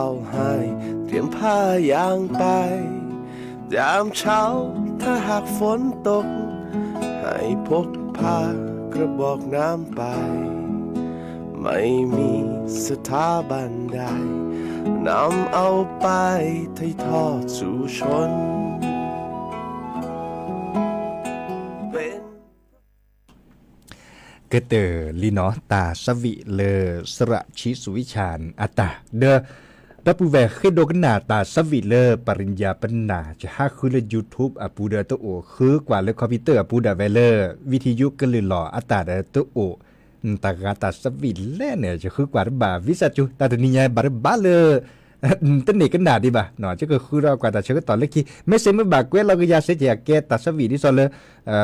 เอาให้เตรียมผ้ายางไป ยามเช้าถ้าหากฝนตก ให้พกผ้ากระบอกน้ำไป ไม่มีสถาบันใด นำเอาไปถ่ายทอดสู่ชน ကတၢၢ်လံနီၤ တၢ်သးဝံၣ်လၢ စရၣ်ဆံးစူဝံၣ်ဆၣ်အတၢ် ဒီး ဒီပုၢ်ဝဲၢ်ဃ့ဒိကနၣ်တၢ်သးဝံၣ်လၢ ပရံယါပနၢ် ယဟးဃုလၢ YouTube အပူၤဒီးတအိၣ် ဃုကွၢ်လၢ computer အပူၤဒၣ်ဝဲလၢ ဝံထံယိကလုၢ်လီၢ်အတၢ်ဒီးတအိၣ် တၢ်ဂၤတၢ်သးဝံၣ်လဲၣ်န့ၣ် ယဃုကွၢ်တဘၣ် ဝံသးစူၤ တၢ်တနံၤညါဘၣ်တဘၣ်လၢ တန့ၢ်ကနၣ်ဒံးဘၣ် ယကဃုထီၣ်ကွၢ်တၢ်ဆၢကတီၢ်လၢခံ မ့ၢ်စ့မ့ၢ်ဘၣ်ကွဲးလီၤကယၤစ့ၢ်ကီး အကဲတၢ်သးဝံၣ်ဒ်သိးလၢ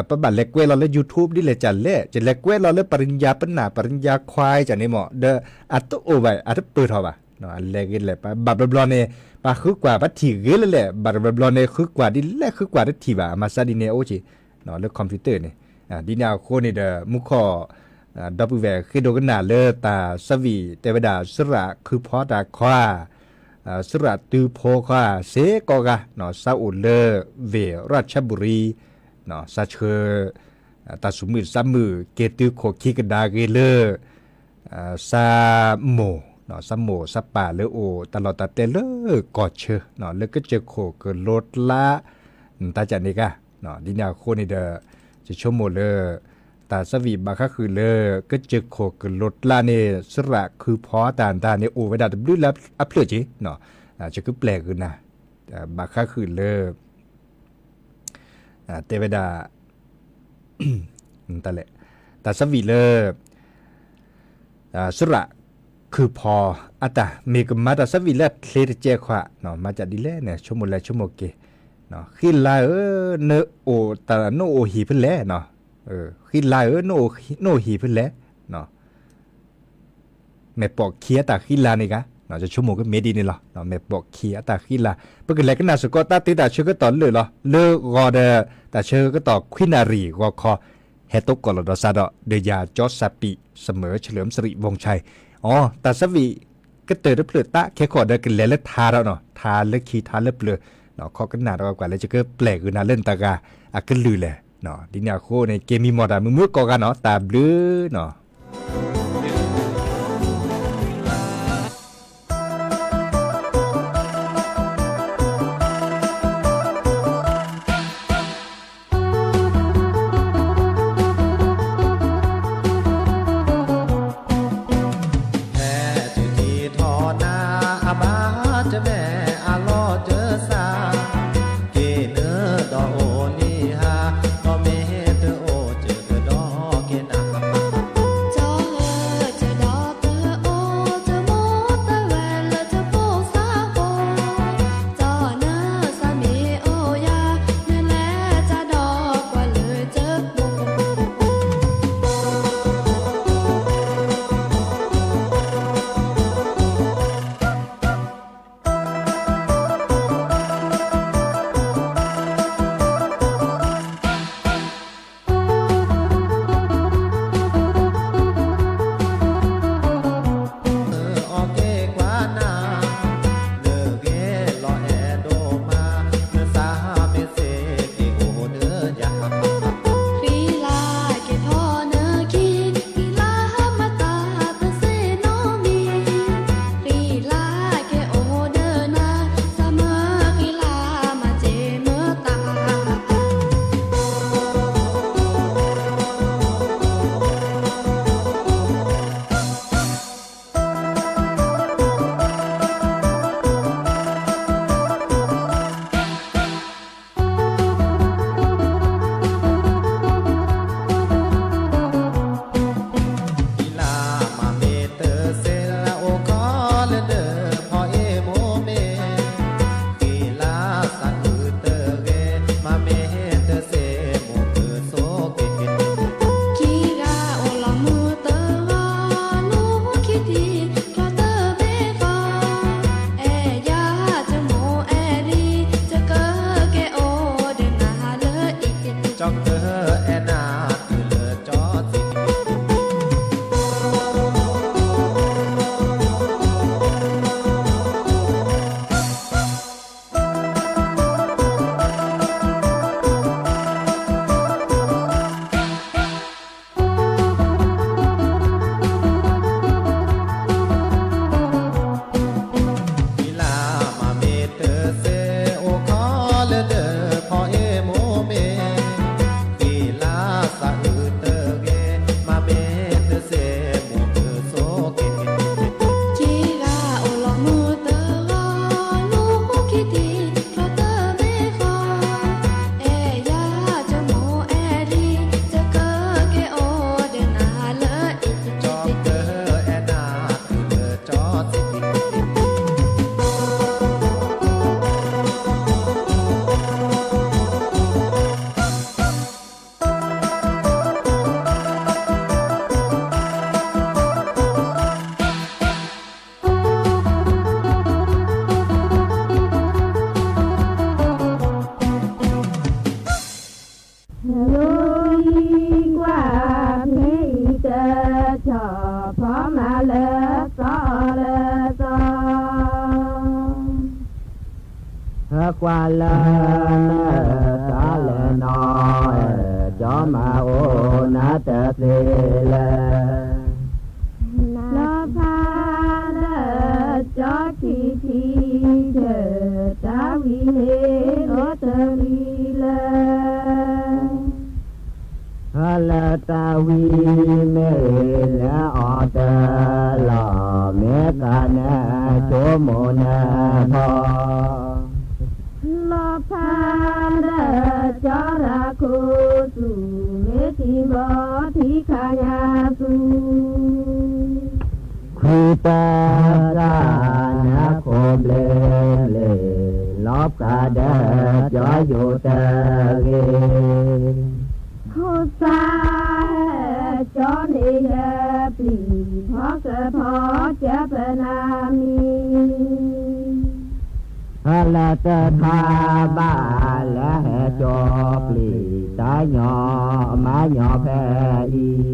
ပဘၣ်လဲၤကွဲးလီၤလၢ YouTube ဒ်လဲၣ်ကလဲၣ် ယလဲၤကွဲးလီၤလၢ ပရံယါပနၢ် ပရံယါခွါကန့ၣ်မ့ၢ် ဒီးအတအိၣ်ဘၣ် အတပၢၢ်ထီၣ်ဘၣ် အလဲၤဂ့ၤလဲၣ် ဘၣ်ဘျီဘျီန့ၣ် ပှၤဃုကွၢ်ပှၤထံၣ်ဂ့ၤလၢလဲၣ် ဘၣ်တဘျီဘျီန့ၣ် ဃုကွၢ်ဒ်လဲၣ်ဃုကွၢ်တထံၣ်ဘၣ် အမၤစၢ်ဒ်န့ၣ်အိၣ်က့ၤ လၢ computer န့ၣ် ဒ်န့ၣ်အဃိန့ၣ်ဒီး မူခိၣ် ဒီပုၢ်ဝဲၢ်ဃ့ဒိကနၣ်လၢတၢ်သးဝံၣ်တဲဝဲဒၣ် စရၣ်ခုဖီတၢ်ခွါ စရၣ်တုဖိခွါ စ့ၢ်ကီးဂၤ စးအိၣ်လၢ ဝ့ၢ်ရၣ်ဆၣ်ဘူရံ စးဆှၢ တၢ်သူၣ်မုာ်သးမုာ် က့ၤတုၤခိၣ်ခံကဒါက့ၤလၢ စးမိၢ် စးမိၢ်စးပၢ်လၢအိၣ်တၢ်လီၢ်တၢ်ကျဲလၢကီၢ်ဆၢ လၢကစၢၢ်ခိၣ်ကလိကျါ တၢ်ကန့ၣ်ဂၤ ဒ်န့ၣ်အဃိန့ၣ်ဒီး ယဆိကမိၣ်လၢ တၢ်သးဝံၣ်ဘၣ်ဃးဃုာ်လၢ ကစၢၢ်ခိၣ်ကလိကျါန့ၣ် စရၣ်ခုဖီတၢ်တၢ်န့ၣ် အိၣ်ဝဲဒၣ်တဘျုးလၢအဖျၢၣ်က့ၤ ယကပျဲၢ်ဂ့ၤနၤ ဘၣ်ဃးဃုာ်လၢ တဲဝဲဒၣ် တၢ်သးဝံၣ်လၢ စရၣ်ခုဖီအတၢ် မ့ၢ်ကမၤတၢ်သးဝံၣ်လၢအချ့တကဲခွါ မၤကဒ်လဲၣ်န့ၣ် ဆိကမိၣ်လဲၣ်ဆိကမိၣ်က့ၤ ဃံလၤဧၢ နအိၣ်တၢ်နအိၣ်ဟံၣ်ဖဲလဲၣ် ဃံလၤဧၢ နအိၣ်ဟံၣ်ဖဲလဲၣ် မဲာ်ပိာ်ခံအတၢ်ဃံလၤန့ၣ်ဂၤ ယဆိကမိၣ်ကမ့ၢ်ဒ်န့ၣ်လီၤ. မဲာ်ပိာ်ခံအတၢ်ဃံလၤ ပကလဲၤကနၣ်စ့ၢ်ကီးတၢ်တုၤတၢ်ဆၢကတီၢ်လၢာ်လီၤ. လၢဂီၤဒီး တၢ်ဆၢကတီၢ်ခွံနၣ်ရံၣ်ဂီၤခီ ဟဲတိကိးလီၤဒီးစးဒီး ဒီးယၤကၠီစၢ်ပံး စမၢၢ် เฉลิมสิริวงศ์ชัย အီ တၢ်သးဝံၣ် ကတၢၢ်တဖျၢၣ်သးခဲခီဒီးကလဲၤလၢထါဒီးနီၤ ထါလၢခံထါလၢပျၢၤ ခီကနၣ်ဒီးကွၢ်လၢယကပျဲၢ်ဂ့ၤနၤလၢနတဂၤအကလုၢ်လဲၣ်. ဒ်န့ၣ်အဃိန့ၣ် က့ၤမံမီၢ်တၢ်မုာ်မုာ်ကိးဂၤနီၤ တၢ်ဘျုးနီၤ. ဟဲတုၤထီၣ်နၤအဘၣ်တမဲအလီၢ်တစၢ် က့ၤနုာ်ဒီးအိၣ်လံဟါ ဒီးမ့ၢ်ဟဲတအိၣ်စၢၤကဒီးက့ၤနၤ ကွၢ်လၢနသးလဲၤနီၤ, ကၠီမၤအိၣ်နၤတသ့လၢၤ, လီၤဖးလၢကၠီထံထံတၢ်, တၢ်ဝံၤန့ၣ်အိၣ်တလံလၢ လၢတၢ်ဝံၤမ့ၢ်လၢအီၤတလီၢ်, မ့ၢ်သးနဆိကမိၣ်နဖီ, လီၤဖးလၢကၠီရၤခိၣ်သူၣ်, မ့ၢ်ထံဘီထံခါညါသူၣ် ခွံတၢ်သၣ်နခိၣ်ဘျ့ဘျ့, လီၤဖးဒီးကၠီယိာ်တဂ့ၤ, ခိၣ်သၣ်ဟဲကၠီန့ၣ်ယပျံၤ, ဖီကဖီကၢပနၤမံၤ လၢတထါဘၣ်လၢဟဲကၠီပျံၤ, တၢ်ညီမၤညီဖဲအံၤ,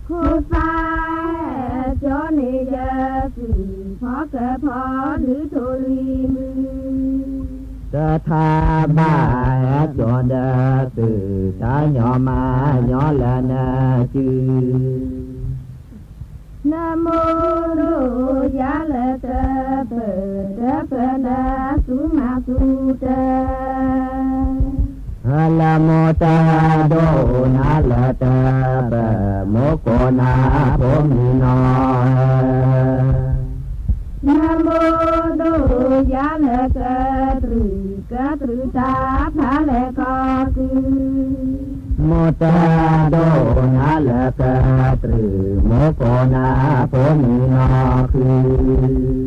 ခိၣ်သၣ်ဟဲကၠီန့ၣ်ယသုး, ဖီကဖီဒုးထိၣ်လွံၢ်မုၢ်, တထါဘၣ်ဟဲကၠီဒီးသုး, တၢ်ညီမၤညီလၢနစု နမိၢ်ဒိၣ်ယၤလၢတပၢၢ်, တပၢၢ်နသူမၤသူတၢ်, လၢမိၢ်တၢ်ဒိၣ်နၤလၢတပၢၢ်, မိၢ်ကိးနၤဖိမုၣ်နီၤ နမိၢ်ဒိၣ်ယၤလၢကတြူၢ်, ကတြူၢ်တၢ်ဖးလဲၢ်ကီၢ်ကုၢ်, မိၢ်တၢ်ဒိၣ်နၤလၢကတြူၢ်, မိၢ်ကိးနၤဖိမုၣ်နီၤခုၣ်,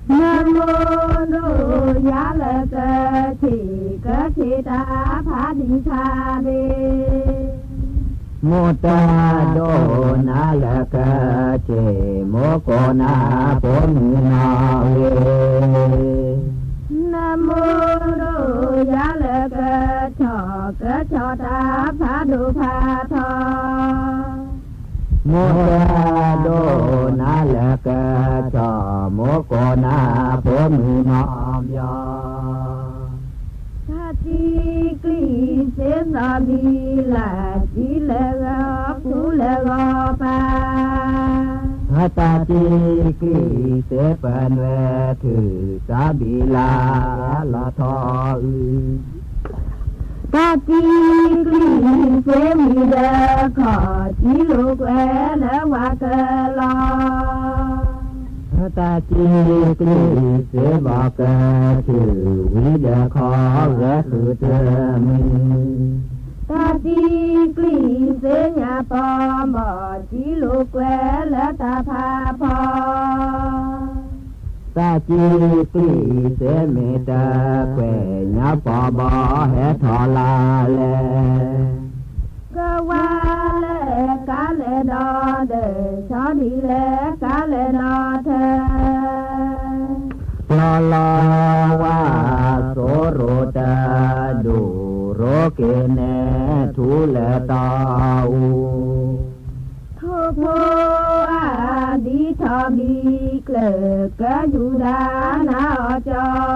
နမိၢ်ဒိၣ်ယၤလၢကဆံး, ကဆံးတၢ်ဖးဒံးဖးဒ့ မိၢ်တၢ်ဒိၣ်နၤလၢကဆံး, မိၢ်ကိးနၤဖိမုၣ်နီၤဂ့ၤ, နမိၢ်ဒိၣ်ယၤလၢကဆီၣ်, ကဆီၣ်တၢ်ဖးဒိၣ်ဖးထီ, မိၢ်တၢ်ဒိၣ်နၤလၢကဆီၣ်, မိၢ်ကိးနၤဖိမုၣ်နီၤဘျီ တၢ်တံကျံးစ့သီဘံလၢ်, တံလၢဂီၤဖူလၢဂီၤပၤ, တၢ်တံကျံးစ့ပနွဲၢ်ထုး, သီဘံလၢ်လီၤထီအု, တၢ်တံကျံးစ့ဝံၤဒီးခီၣ်, တံလိာ်ကွဲလၢဝၤကလီၤ တၢ်တံကျံးစ့ဘီကထုး, ဝံၤဒီးခီဂဲၤဃုာ်တမုာ်, တၢ်တံကျံးစ့ညါပီမီၢ်, တံလိာ်ကွဲလၢတၢ်ဖးဖီ တၢ်တံကျံးစ့မ့ၢ်တကွဲၢ်, ညါပီဘီဟဲထီၣ်လၢ်လဲၣ်, ကဝါလဲၣ်ကါလဲၣ်ဒီးဒၢး, ဆီဒံးလဲၣ်ကါလဲၣ်ဒီးထၢ, လီၤလီၤဝါစိရိၤတဒူၣ်, ရိက့ၤနဲၣ်ထူလၢတီအူ ထိၣ်ဖိအဒံးထီၣ်ဘံကျၢၢ်, ကယူဒၤနၤအီၤကၠီ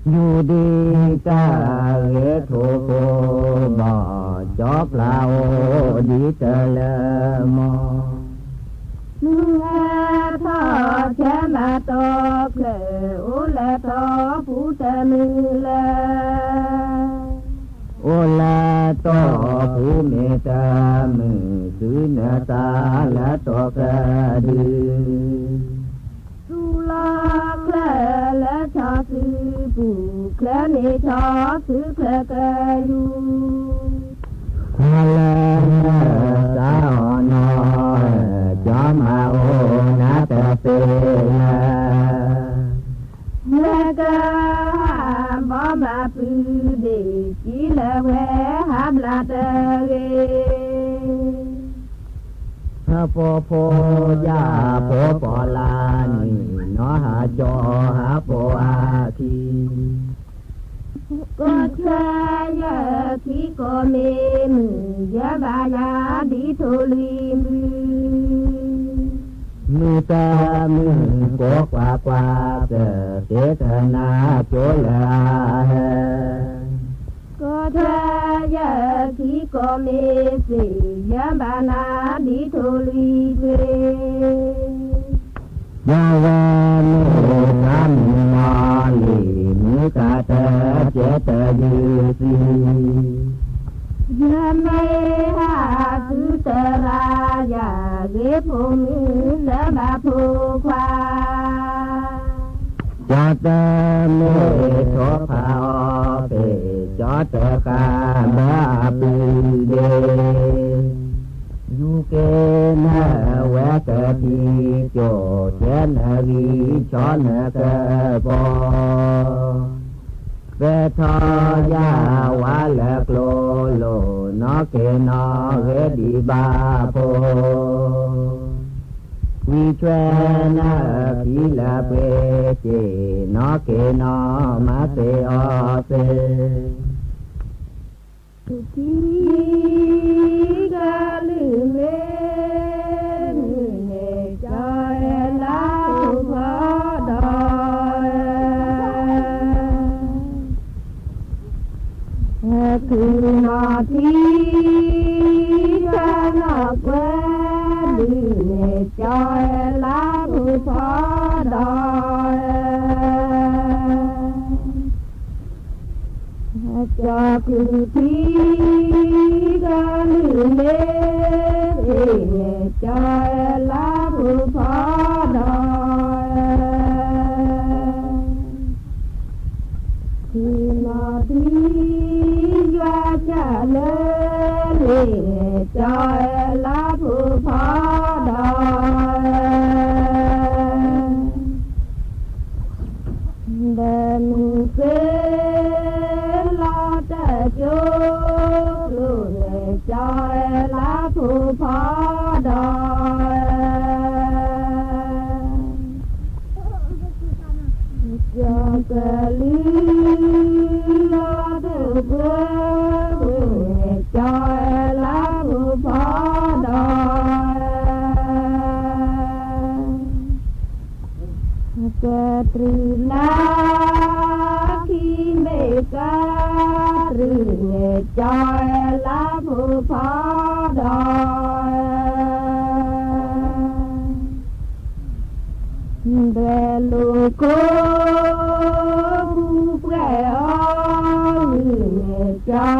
ဧၢ, ယူဒံတၢ်ဂ့ၤထိၣ်ဖိဘီၣ်, ကၠီပျၢ်အိၣ်ဒံးတလၢမီၢ်, မုၢ်ဟဲထီၣ်ဆဲးမၤတီကျၢၢ်, အိၣ်လၢတီပူၤတမုာ်လၢ အိၣ်လၢတီပူၤမ့ၢ်တမုာ်, သုနသးလၢတီကဒု, သူၣ်လီၤချၢလၢဆီသုပူၤ, ချၢန့ၣ်ဆီသုချၢကယူၤ, လၢနသးအီၤနီၤ, ကၠီမၤအိၣ်နၤတသ့လၢၤ လၢကဟးဘီမၤပုၢ်ဒ့ၣ်, ကံလၢဝဲဟးဘျါတဂ့ၤ, ဟးပိာ်ဖိယၢ်ဖိပီၣ်လၢနံၤ, နီၢ်ဟးကၠီဟးပိာ်အခံ ကီၢ်ဆၢယခံကိးမ့ၢ်မုၢ်, ယဘၣ်ယၤဒ်ထိၣ်လွံၢ်မုၢ်, မုၢ်တၢ်မုၢ်ကိးကွၢ်ကွၢ် ကသ့တနၤကၠိလၢအဟဲ ကီၢ်တၢ်ယဲၢ်ခံကီၢ်မ့ၢ်သ့ၣ် ယဘၣ်နၤဒ်ထိၣ်လွံၢ်ထွ့ ယဝဲမ့ၢ်တၢ်မုၢ်နီၢ်လံၤ မုၢ်ကတၢၢ်ကဲတယုၢ်သံ ယမ့ၢ်ဟးသုသရၣ်ယၤ ဂ့ၤဖိမုၣ်လၢဘၣ်ဖိခွါ ကၠီတမ့ၢ်ထိၣ်ဖးအီၤဖဲ ကၠီတဃၣ်ဘၣ်အပုၢ်ဒ့ ယူၤက့ၤနဝဲကသံၣ်ကၠိ ကဲနဂံၢ်ဆီနကပီၤ ပဲထီၣ်ယၤဝါလၢကျိလိၤ နီၢ်က့ၤနီၢ်ဂ့ၤဒံးဘၣ်ဖိ ဝံၤဆွဲနဖံလၢပှ့ၤက့ၤ နီၢ်က့ၤနီၢ်မၤသ့အီၤသ့ ထံကလုၢ်မ့ၢ်န့ၣ် ကၠီလါဖိဖီဒီး ခုနီၢ်ထံ ကနီၢ်ကွဲဒုးန့ၣ် ကၠီလါဖိဖီဒီး ကၠီကုၢ်ထံ ကလုၢ်မ့ၢ်န့ၣ် ကၠီလါဖိဖီဒီး ထံနီၢ်ထံ ယွၤကၢ်လၢလ့ၣ် ကၠီလါဖိဖီဒီး ဒီးမုၢ်က့ၤလီၤတၢ်ကၠိ ကျိန့ၣ် ကၠီလါဖိဖီဒီး ကၠီကလုၢ်လီၤတၢ်ကၠိ ကျိန့ၣ် ကၠီလါဖိဖီဒီး ကတြူၢ်လါခံမ့ၢ်ကတြူၢ်န့ၣ် ကၠီလါဖိဖီဒီး ဒွဲၣ်လိာ်ခိၣ် ပူၤပှဲၤအီၤဝံၤန့ၣ် ကၠီ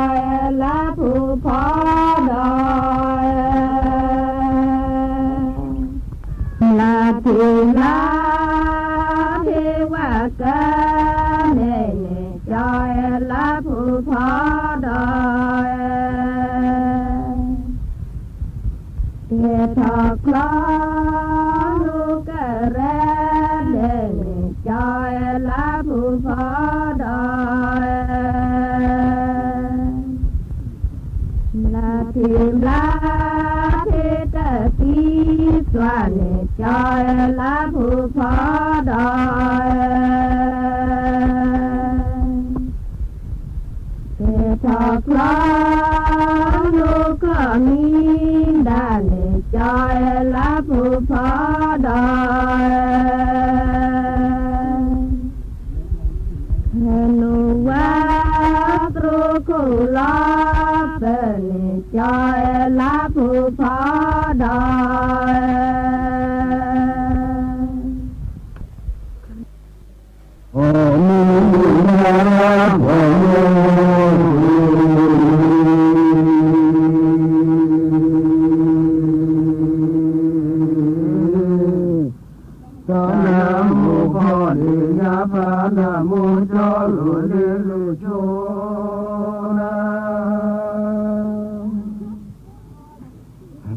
လါဖိဖီဒီး လါထံလါထံဝဲကမဲာ်န့ၣ် ကၠီလါဖိဖီဒီး ကဲထီၣ်ချီ နူကရဲဒဲးန့ၣ် ကၠီလါဖိဖီဒီး လါထံဘျါထံတသံသွါန့ၣ် ကၠီလါဖိဖီဒီး ကဲထီၣ်ချီ နူကီၢ်မံဒၣ်န့ၣ် ကၠီလါဖိဖီဒီး ဟဲနုာ်ဝဲသရိာ်ခိၣ်လီၤဖဲန့ၣ် ကၠီလါဖိဖီဒီး အိၣ်မူလၢပှၤ သးနၢမူဖီဒ့ၣ်ညါ ဖးနၢမူကၠီလိၤဒ့လိၤဆိနၤ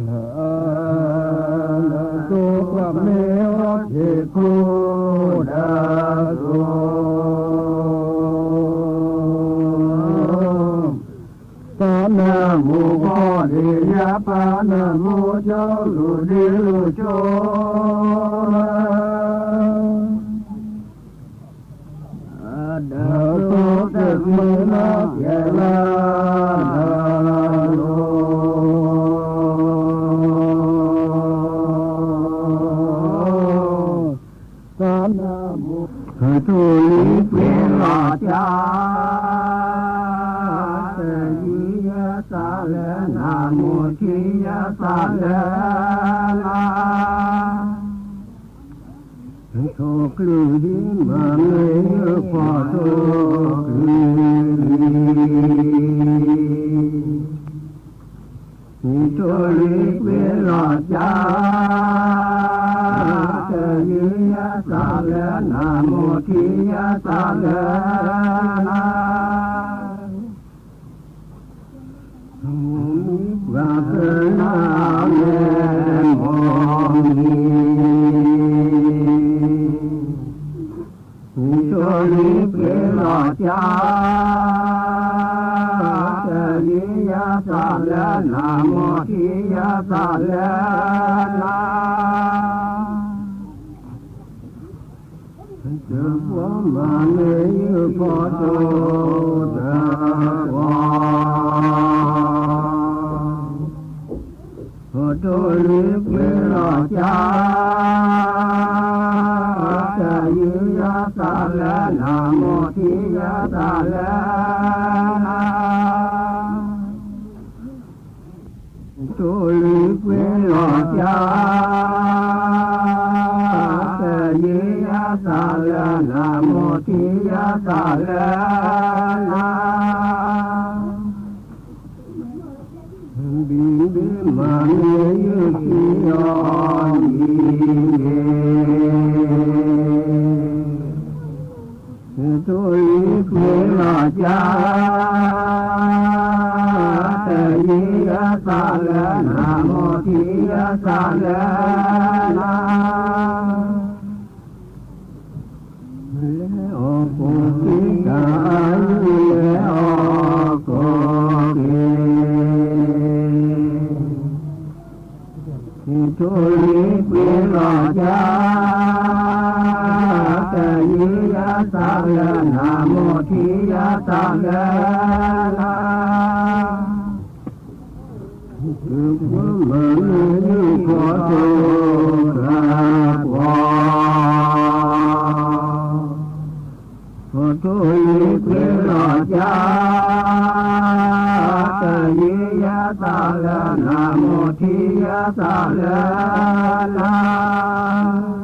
လၢသိကွၢ်မ့ၢ်အီၤထံးခိၣ်ဒၣ်သိ သးနၢမူဖီဒ့ၣ်ညါ ဖးနၢမူကၠီလိၤဒ့လိၤဆိနၤ ဒီးသိတမုၢ်နီၢ်ကဲလၢလၢလိၤ ထိၣ်လံၤပှ့ၤလီၤကၠါ, တယုၢ်ယသးလၢနမိၢ်ထံ ယသးလၢနၤ, ထိၣ်ကလုၢ်ဟံးမၤမ့ၢ်ယုၢ်ဖီၣ် ထိၣ်ကလုၢ်လံၤ ထိၣ်လံၤပှ့ၤလီၤကၠါ, တယုၢ်ယသးလၢနမိၢ်ထံ ယသးလၢနၤ, မိၢ်မံပှၤကနၣ်မဲမိၢ်မံ ထိၣ်လံၤပှ့ၤလီၤကၠါ, တယုၢ်ယသးလၢနမိၢ်ထံ ယသးလၢနၤ, တဘျီမၤမ့ၢ်ယုၢ်ဖီၣ် ထိၣ်တဘျီ ထိၣ်လံၤပှ့ၤလီၤကၠါ, တယုၢ်ယသးလၢနမိၢ်ထံ ယသးလၢနၤ, ထိၣ်လံၤပှ့ၤလီၤကၠါ, တယုၢ်ယသးလၢနမိၢ်ထံ ယသးလၢနၤ ဘံဘ့မၤမ့ၢ်ယုၢ်ထံအီၤအံၤန့ၣ်, ထိၣ်လံၤပှ့ၤလီၤကၠါ, တယုၢ်ယသးလၢနမိၢ်ထံ ယသးလၢနၤ လဲၤအီၣ်ကိၣ်က့ၤ တၢ်အယုၢ်လဲၤအီၣ်ကိၣ်က့ၤ, ထိၣ်လံၤပှ့ၤလီၤကၠါ, တယုၢ်ယသးလၢနမိၢ်ထံ ယသးလၢနၤ တဘျီမၤမ့ၢ်ယုၢ်ဖီၣ် ထိၣ်တဘျီ, ထိၣ်လံၤပှ့ၤလီၤကၠါ, တယုၢ်ယသးလၢနမိၢ်ထံ ယသးလၢနၤ